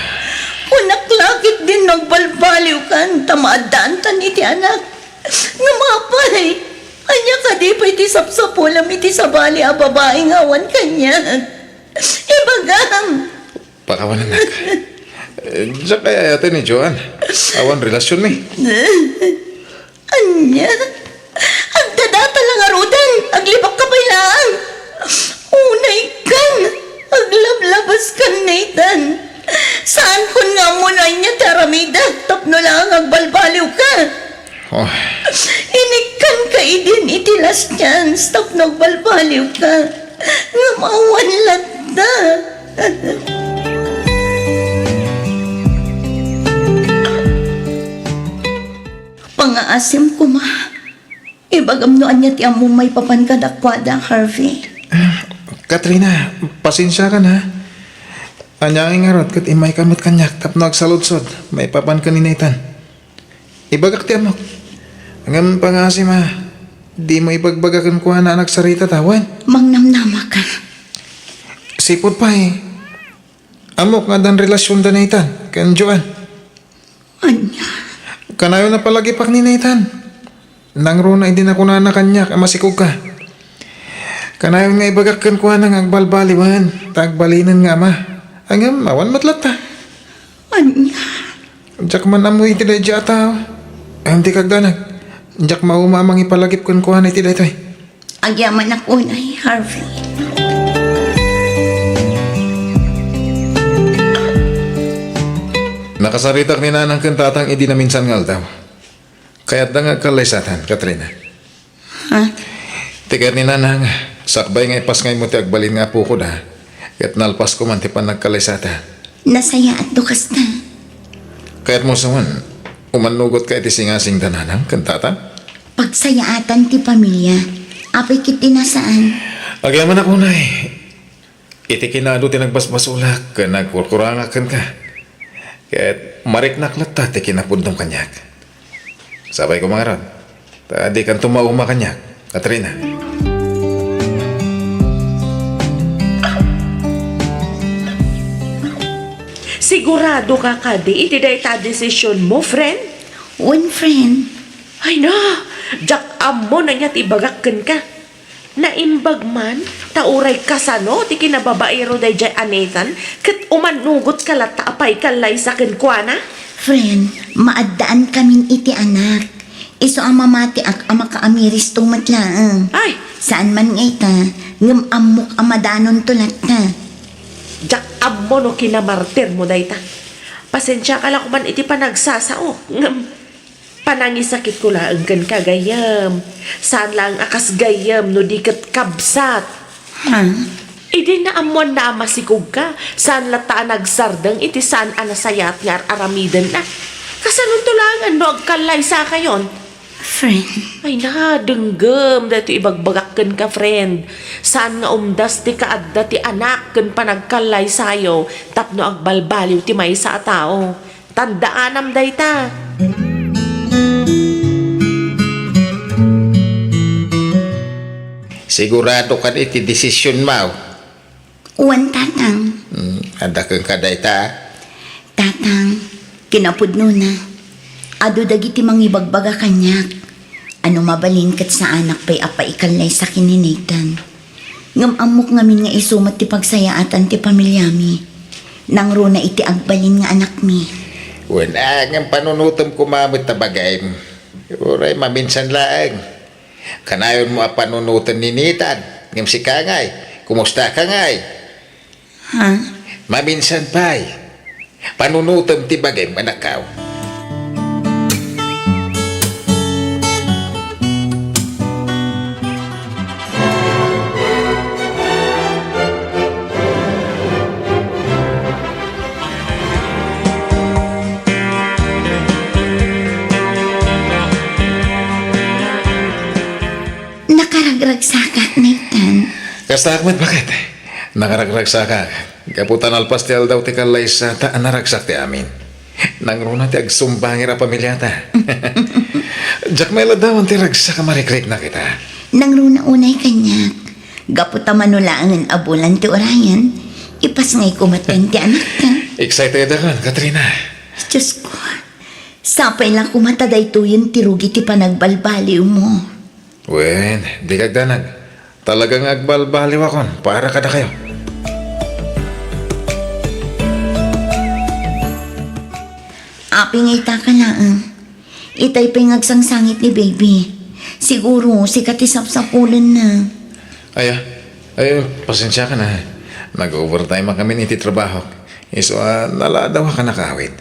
Kunak la ketdin no agbalbaliwkan ta maaddaantan iti anak. Ngem apay, ania kadi pay ti sapsapulem iti sabali a babai nga awan kaniak? Ibagam! Pakawanennak. Eh, diak ay-ayaten ni Joan. Awan relasionmi. Ania? Agdadata la ngaruden, aglibakka pay laeng. Unaykan, aglablabaskan, Nathan. Saankon nga ammo no ania ti aramidek tapno laeng agbalbaliwka. Oh. Inikkanka idin iti last chance tapno agbalbaliwka. Ngem awan latta. Pangngaasim koma. Ibagam no ania ti ammom maipapan kadakuada, Harvey. Ah, Katrina, pasensiakan, ha. Ania ngay ngarud ket immayka met kaniak tapno agsaludsod maipapan ken ni Nathan. Ibagak ti ammok. Ngem pangngaasim a dimo ibagbaga kenkuana a nagsaritata, wen? Mangnamnamaka. Sipud pay, ammok nga addan relasionda ni Nathan ken Joan. Ania? Kanayon a palagipak ni Nathan. Nangruna idi nakunana kaniak a masikogka. Kanayon nga ibagak kenkuana nga agbalbaliwen ta agbalinen nga ama. Ngem awan met latta. Ania? Diak man ammo iti daydiay a tao. Ngem ti kagdanag, diak mauma a mangipalagip kenkuana iti daytoy. Agyamanak unay, Harvey. Nakasaritak ni Nanang ken Tatang idi naminsan nga aldaw. Kayatda nga agkallaysatan, Katrina. Ha? Ti kayat ni Nanang, sakbay nga ipasngaymo ti agbalin nga apokoda, ket nalpasko man ti pannagkallaysata. Nasayaatto kasta. Kayatmo sa man, umannugotka iti singasing da Nanang ken Tatang? Pagsayaatan ti pamilia. Apay ket ti nasaan? Agyamanak unay. Iti kinaadu ti nagbasbasolak ken nagkurkurangak kenka. Ket mariknak latta ti kinapuddom kaniak. Sapay koma ngarud, ta dikanto mauma kaniak, Katrina. Siguradoka kadi iti dayta a desisionmo, friend? Wen, friend. Ay na, diak ammo no ania ti ibagak kenka. Naimbag man, ta uray kasano ti kinababaero daydiay a Nathan, ket umannugotka latta a paikkallaysa kenkuana? Friend, maaddaankamin iti anak. Isu a mamatiak a makaamiristo met laeng. Ay! Saan man nga ita, ngem ammok a madanonto latta. Diak ammo no kinamartirmo dayta. Pasensiaka la koman iti panagsasao, ngem Panangisakitko laeng kenka, gayyem. Saan laeng a kas gayyem no di ket kabsat. Ha? Idi naammoanna a masikogka, saan latta a nagsardeng iti saan a nasayaat nga ar-aramidenna. Kasanonto laengen no agkallaysakayon? Friend. Ay na, denggem daytoy ibagbagak kenka, friend. Saan nga umdas ti kaadda ti anak ken panagkallaysayo tapno agbalbaliw ti maysa a tao. Tandaanam dayta. Sigurado kadi iti desisionmo? Wen, Tatang. Hmm, adda kenka dayta? Tatang, kinapudnona, adu dagiti mangibagbaga kaniak a no mabalin ket saanak pay a paikallaysa ken ni Nathan. Ngem ammok ngamin nga isu met ti pagsayaatan ti pamiliami. Nangruna iti agbalin nga anakmi. Wen, a, ngem panunotem koma met ta bagim. Uray maminsan laeng. Kanayonmo a panunoten ni Nathan, ngem sika ngay, kumustaka ngay? Ha? Maminsan pay, panunotem ti bagim, anakko. Nakaragragsakak, Nathan. Kastaak met, baket? Nakaragragsakak. Gapu ta nalpas ti aldaw ti kallaysata a naragsak ti amin. Nangruna ti agsumbangir a pamiliata. Diak mailadawan ti ragsak a marikriknak ita. Nangruna unay kaniak. Gapu ta mano laengen a bulan ti urayen, ipasngayko met ti anakta. Excited ako, Katrina. Diosko, sapay la koma ta daytoyen ti rugi ti panagbalbaliwmo. Wen, dika agdanag. Talaga nga agbalbaliwakon para kadakayo. Apay nga ita ka laeng? Itay pay nga agsangsangit ni baby. Siguro, sika ti sapsapulenna. Aya, ay, pasensiakan a. Nag-overtime a kami iti trabaho. Isu a, naladaw a kanakawit.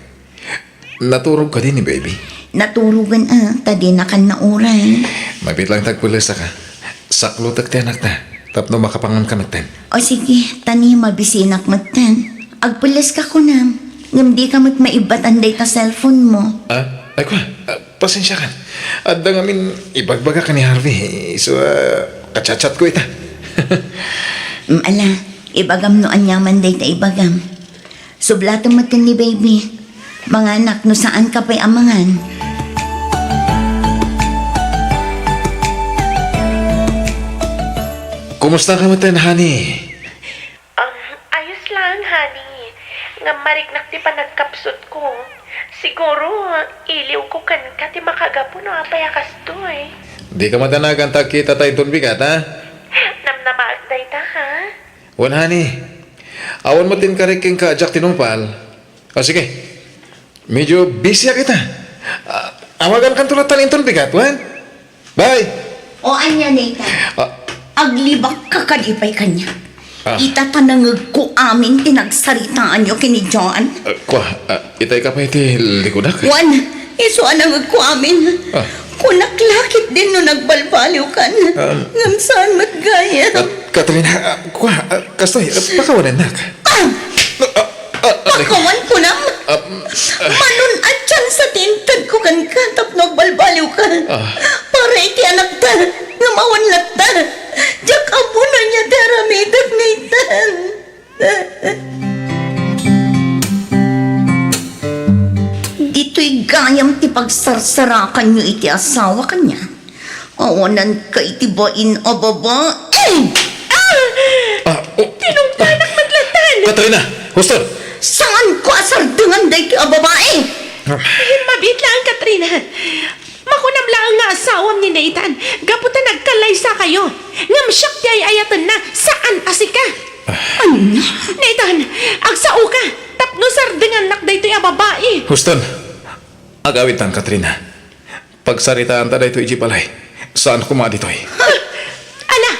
Naturog kadi ni baby? Naturogen a, ta dinakan nauray. Mabiit lang ta agpellesaka. Saklotek ti anakta, tapno makapanganka metten. O sige, ta ni mabisinak metten. Agpelleska kunam, ngem dika met maibbatan dayta cellphone mo. Ah, ay kua, ah, pasensiakan. Adda ngamin ibagbagak ken ni Harvey, isu a, kachatchatko ita. Mm, ala, ibagam no aniaman dayta ibagam. Sublatem metten ni baby. Manganak no saanka pay a mangan. Kumustaka metten, honey? Um, ayos lang, honey. Ngem mariknak ti panagkapsutko. Siguro, iliwko kenka ti makagapu no apay a kastoy. Dika madanagan ta agkitata inton bigat, ha? Namnamaek dayta, ha? Wen, honey. Awan met ti inkarik kenka a diak tinungpal. O, sige. Medyo busyak ita. Ah, awagankanto latta inton bigat, wen? Bye! O, ania, Nathan? Ah. Aglibakka kadi pay kaniak? Ah. Ita ta nangegko amin ti nagsaritaanyo ken ni John. Ah, kua, ah, itay ka pay ti likudak? Wen, isu a nangegko amin. Ah. Kunak la ketdin no nagbalbaliwkan. Ah. Ngem saan met gayam. Ah, Katrina, ah, kua, ah, kastoy, ah, pakawanennak. Ah! Ah, ah, ah, aray ko. Pakawan kunam? Ah, ah. Manon a tsansa ti intedko kenka tapno agbalbaliwka. Ah. Para iti anakta, ngem awan latta. Diak ammo no ania ti aramidek, Nathan. Ditoy gayam ti pagsarsarakanyo iti asawa kaniak. Awananka iti bain a babai. Ah! Ah, oh. Tinungpanak met latta. Katrina, husto! Saanko a sardengan daytoy a babai. Ah. Ay, mabiit laeng, Katrina. Makunam laeng nga asawam ni Nathan, gapu ta nagkallaysakayo. Ngem siak ti ay-ayatenna, saan a sika. Ah. Ania? Nathan, agsaoka, tapno sardengannak daytoy a babai. Huston, agawidtan, Katrina. Pagsaritaanta daytoy idiay balay. Saan koma ditoy. Ala,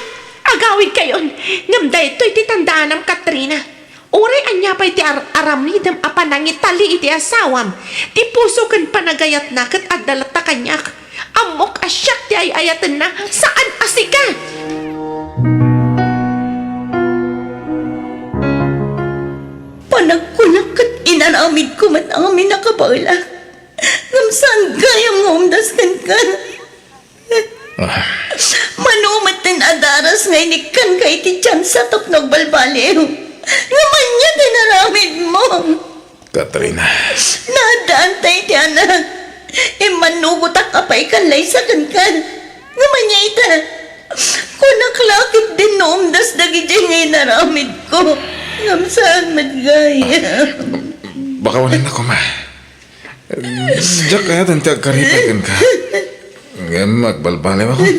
agawidkayon. Ngem daytoy ti tandaanam, Katrina. Uray ania pay ti ar-, aramidem a panangitali iti asawam. Ti puso ken panagayatna ket adda latta kaniak. Ammok a siak ti ay-ayatenna, saan a sika. Panagkunak ket inaramidko met amin a kabaelak. Ngem saan gayam nga umdas kenka. Ah. Mano metten a daras nga inikkanka iti tiansa tapno agbalbaliw. Ngem ania ti inaramidmo? Katrina. Naaddaanta iti anak. Immannugotak a paikallaysa kenka. Ngem ania ita? Kunak la ketdin no umdas dagidiay nga inaramidko. Ngem saan met gayam. Bakawanennak koma. Diak kayat ti agkaripay kenka. Ngem agbalbaliwakon.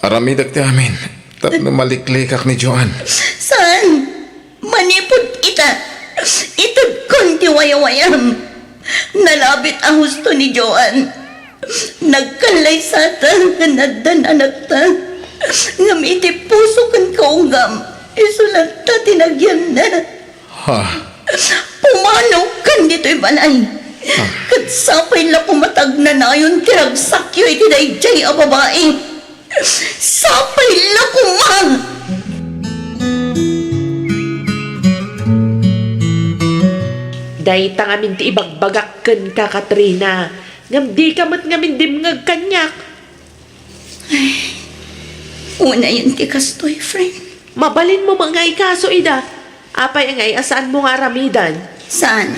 Aramidek ti amin tapno maliklikak ni Joan. Saan? Manipud ita, itedkon ti wayawayam. Nalabit a husto ni Joan. Nagkallaysata ken addan anakta. Ngem iti puso ken kaunggam, isu latta ti nagyanna. Ha? Pumanaw kan ditoy balay. Ha? Ket sapay la koma ta agnanayon ti ragsakyo iti daydiay a babai. Sapay la koma! Dayta ngamin ti ibagbagak kenka, Katrina, ngem dika met ngamin dimngeg kaniak. Ay, unayen ti kastoy, friend. Mabalinmo met nga ikaso ida. Apay ngay a saanmo nga aramiden? Saan?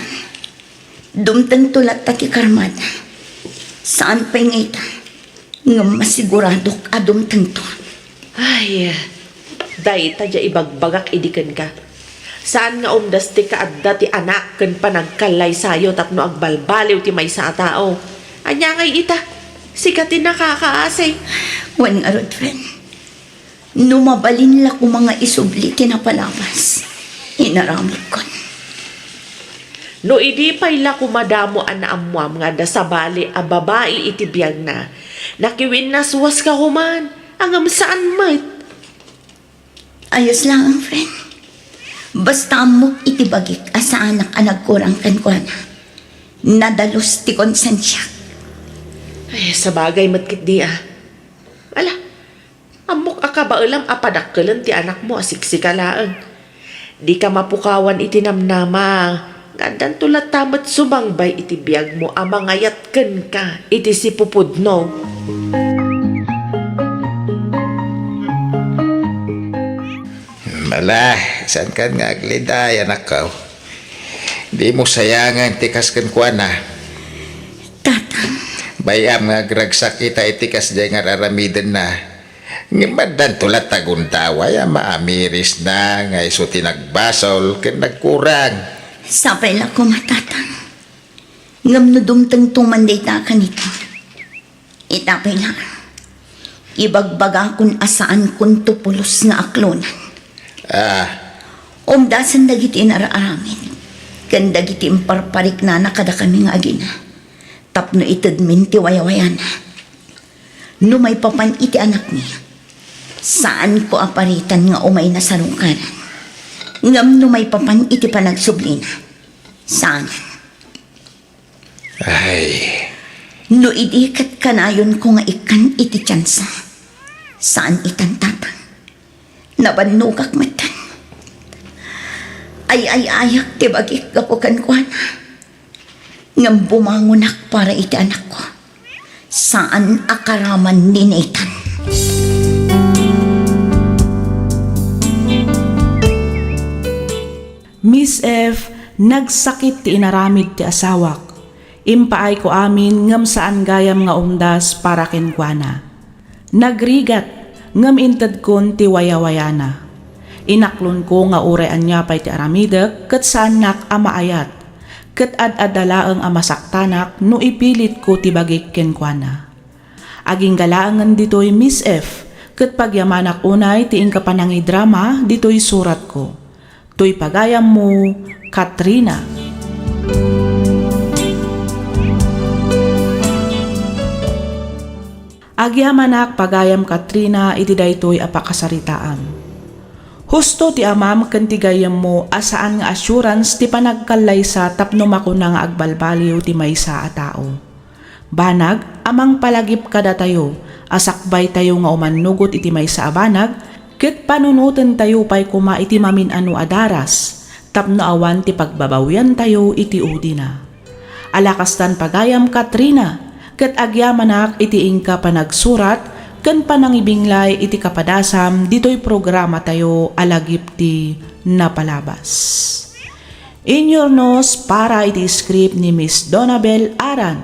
Dumtengto latta ti karmada. Saan pay nga ita? Ngem masiguradok a dumtengto. Ay, dayta diay ibagbagak idi kenka. Saan nga umdas ti kaadda ti anak ken panagkallaysayo tapno agbalbaliw ti maysa a tao. Ania ngay ita? Sika ti nakakaasi. Wen ngarud, friend. No mabalin la koma nga isubli ti napalabas, inaramidkon. No idi pay la koma damo a naammoam nga adda sabali a babai iti biagna, nakiwinnaswaska koman, ngem saan met. Ayos laeng, friend. Basta ammok iti bagik a saanak a nagkurang kenkuana. Nadalus ti konsensiak. Ay, sabagay met ketdi a. Ala, ammok a kabaelam a padakkelen ti anakmo a siksika laeng. Dika mapukawan iti namnama nga addanto latta met sumangbay iti biagmo a mangayat kenka iti sipupudno. Ala, saankan nga agliday, anakko. Dimo sayangen ti kas kenkuana. Tatang. Bay-am nga agragsak ita iti kasdiay nga ar-aramidenna. Ngem addanto latta gundaway a maamirisna nga isu ti nagbasol ken nagkurang. Sapay la koma, Tatang. Ngem no dumtengto man dayta a kanito, ita pay laeng, ibagbagakon a saankonto pulos nga aklonan. Ah. Umdasen dagiti inar-aramid ken dagiti imparpariknana kadakami nga agina tapno itedmin ti wayawayana. No maipapan iti anakmi, saanko a paritan nga umayna sarungkaran. Ngem no maipapan iti panagsublina, saanen. Ay. No idi ket kanayonko nga ikkan iti tiansa, saan itan, Tatang. Nabannogak metten. Ay-ay-ayak ti bagik gapu kenkuana. Ngem bumangonak para iti anakko. Saan a karaman ni Nathan. Miss F, nagsakit ti inaramid ti asawak. Impaayko amin ngem saan gayam nga umdas para kenkuana. Nagrigat ngem intedkon ti wayawayana. Inaklonko nga uray ania pay ti aramidek ket saannak a maayat, ket ad-adda laeng a masaktanak no ipilitko ti bagik kenkuana. Agingga laengen ditoy, Miss F, ket pagyamanak unay ti inka panangidrama ditoy suratko. Toy pagayammo, Katrina. Agyamanak pagayam, Katrina, iti daytoy a pakasaritaam. Husto ti amam ken ti gayyemmo a saan nga assurance ti panagkallaysa tapno makuna nga agbalbaliw ti maysa a tao. Banag a mangpalagip kadatayo a sakbaytayo nga umannugot iti maysa a banag ket panunotentayo pay koma iti mamin-ano a daras tapno awan ti pagbabawiantayo iti udina. Ala kastan pagayam, Katrina, ket agyamanak iti inka panagsurat ken panangibinglay iti kapadasam ditoy programatayo a Lagip ti Napalabas. Inyurnos para iti script ni Miss Donabel Aran.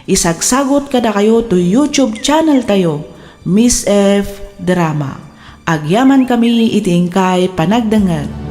Isagsagot kadakayo to YouTube channel tayo, Miss F Drama. Agyaman kami iti inkay panagdengngeg.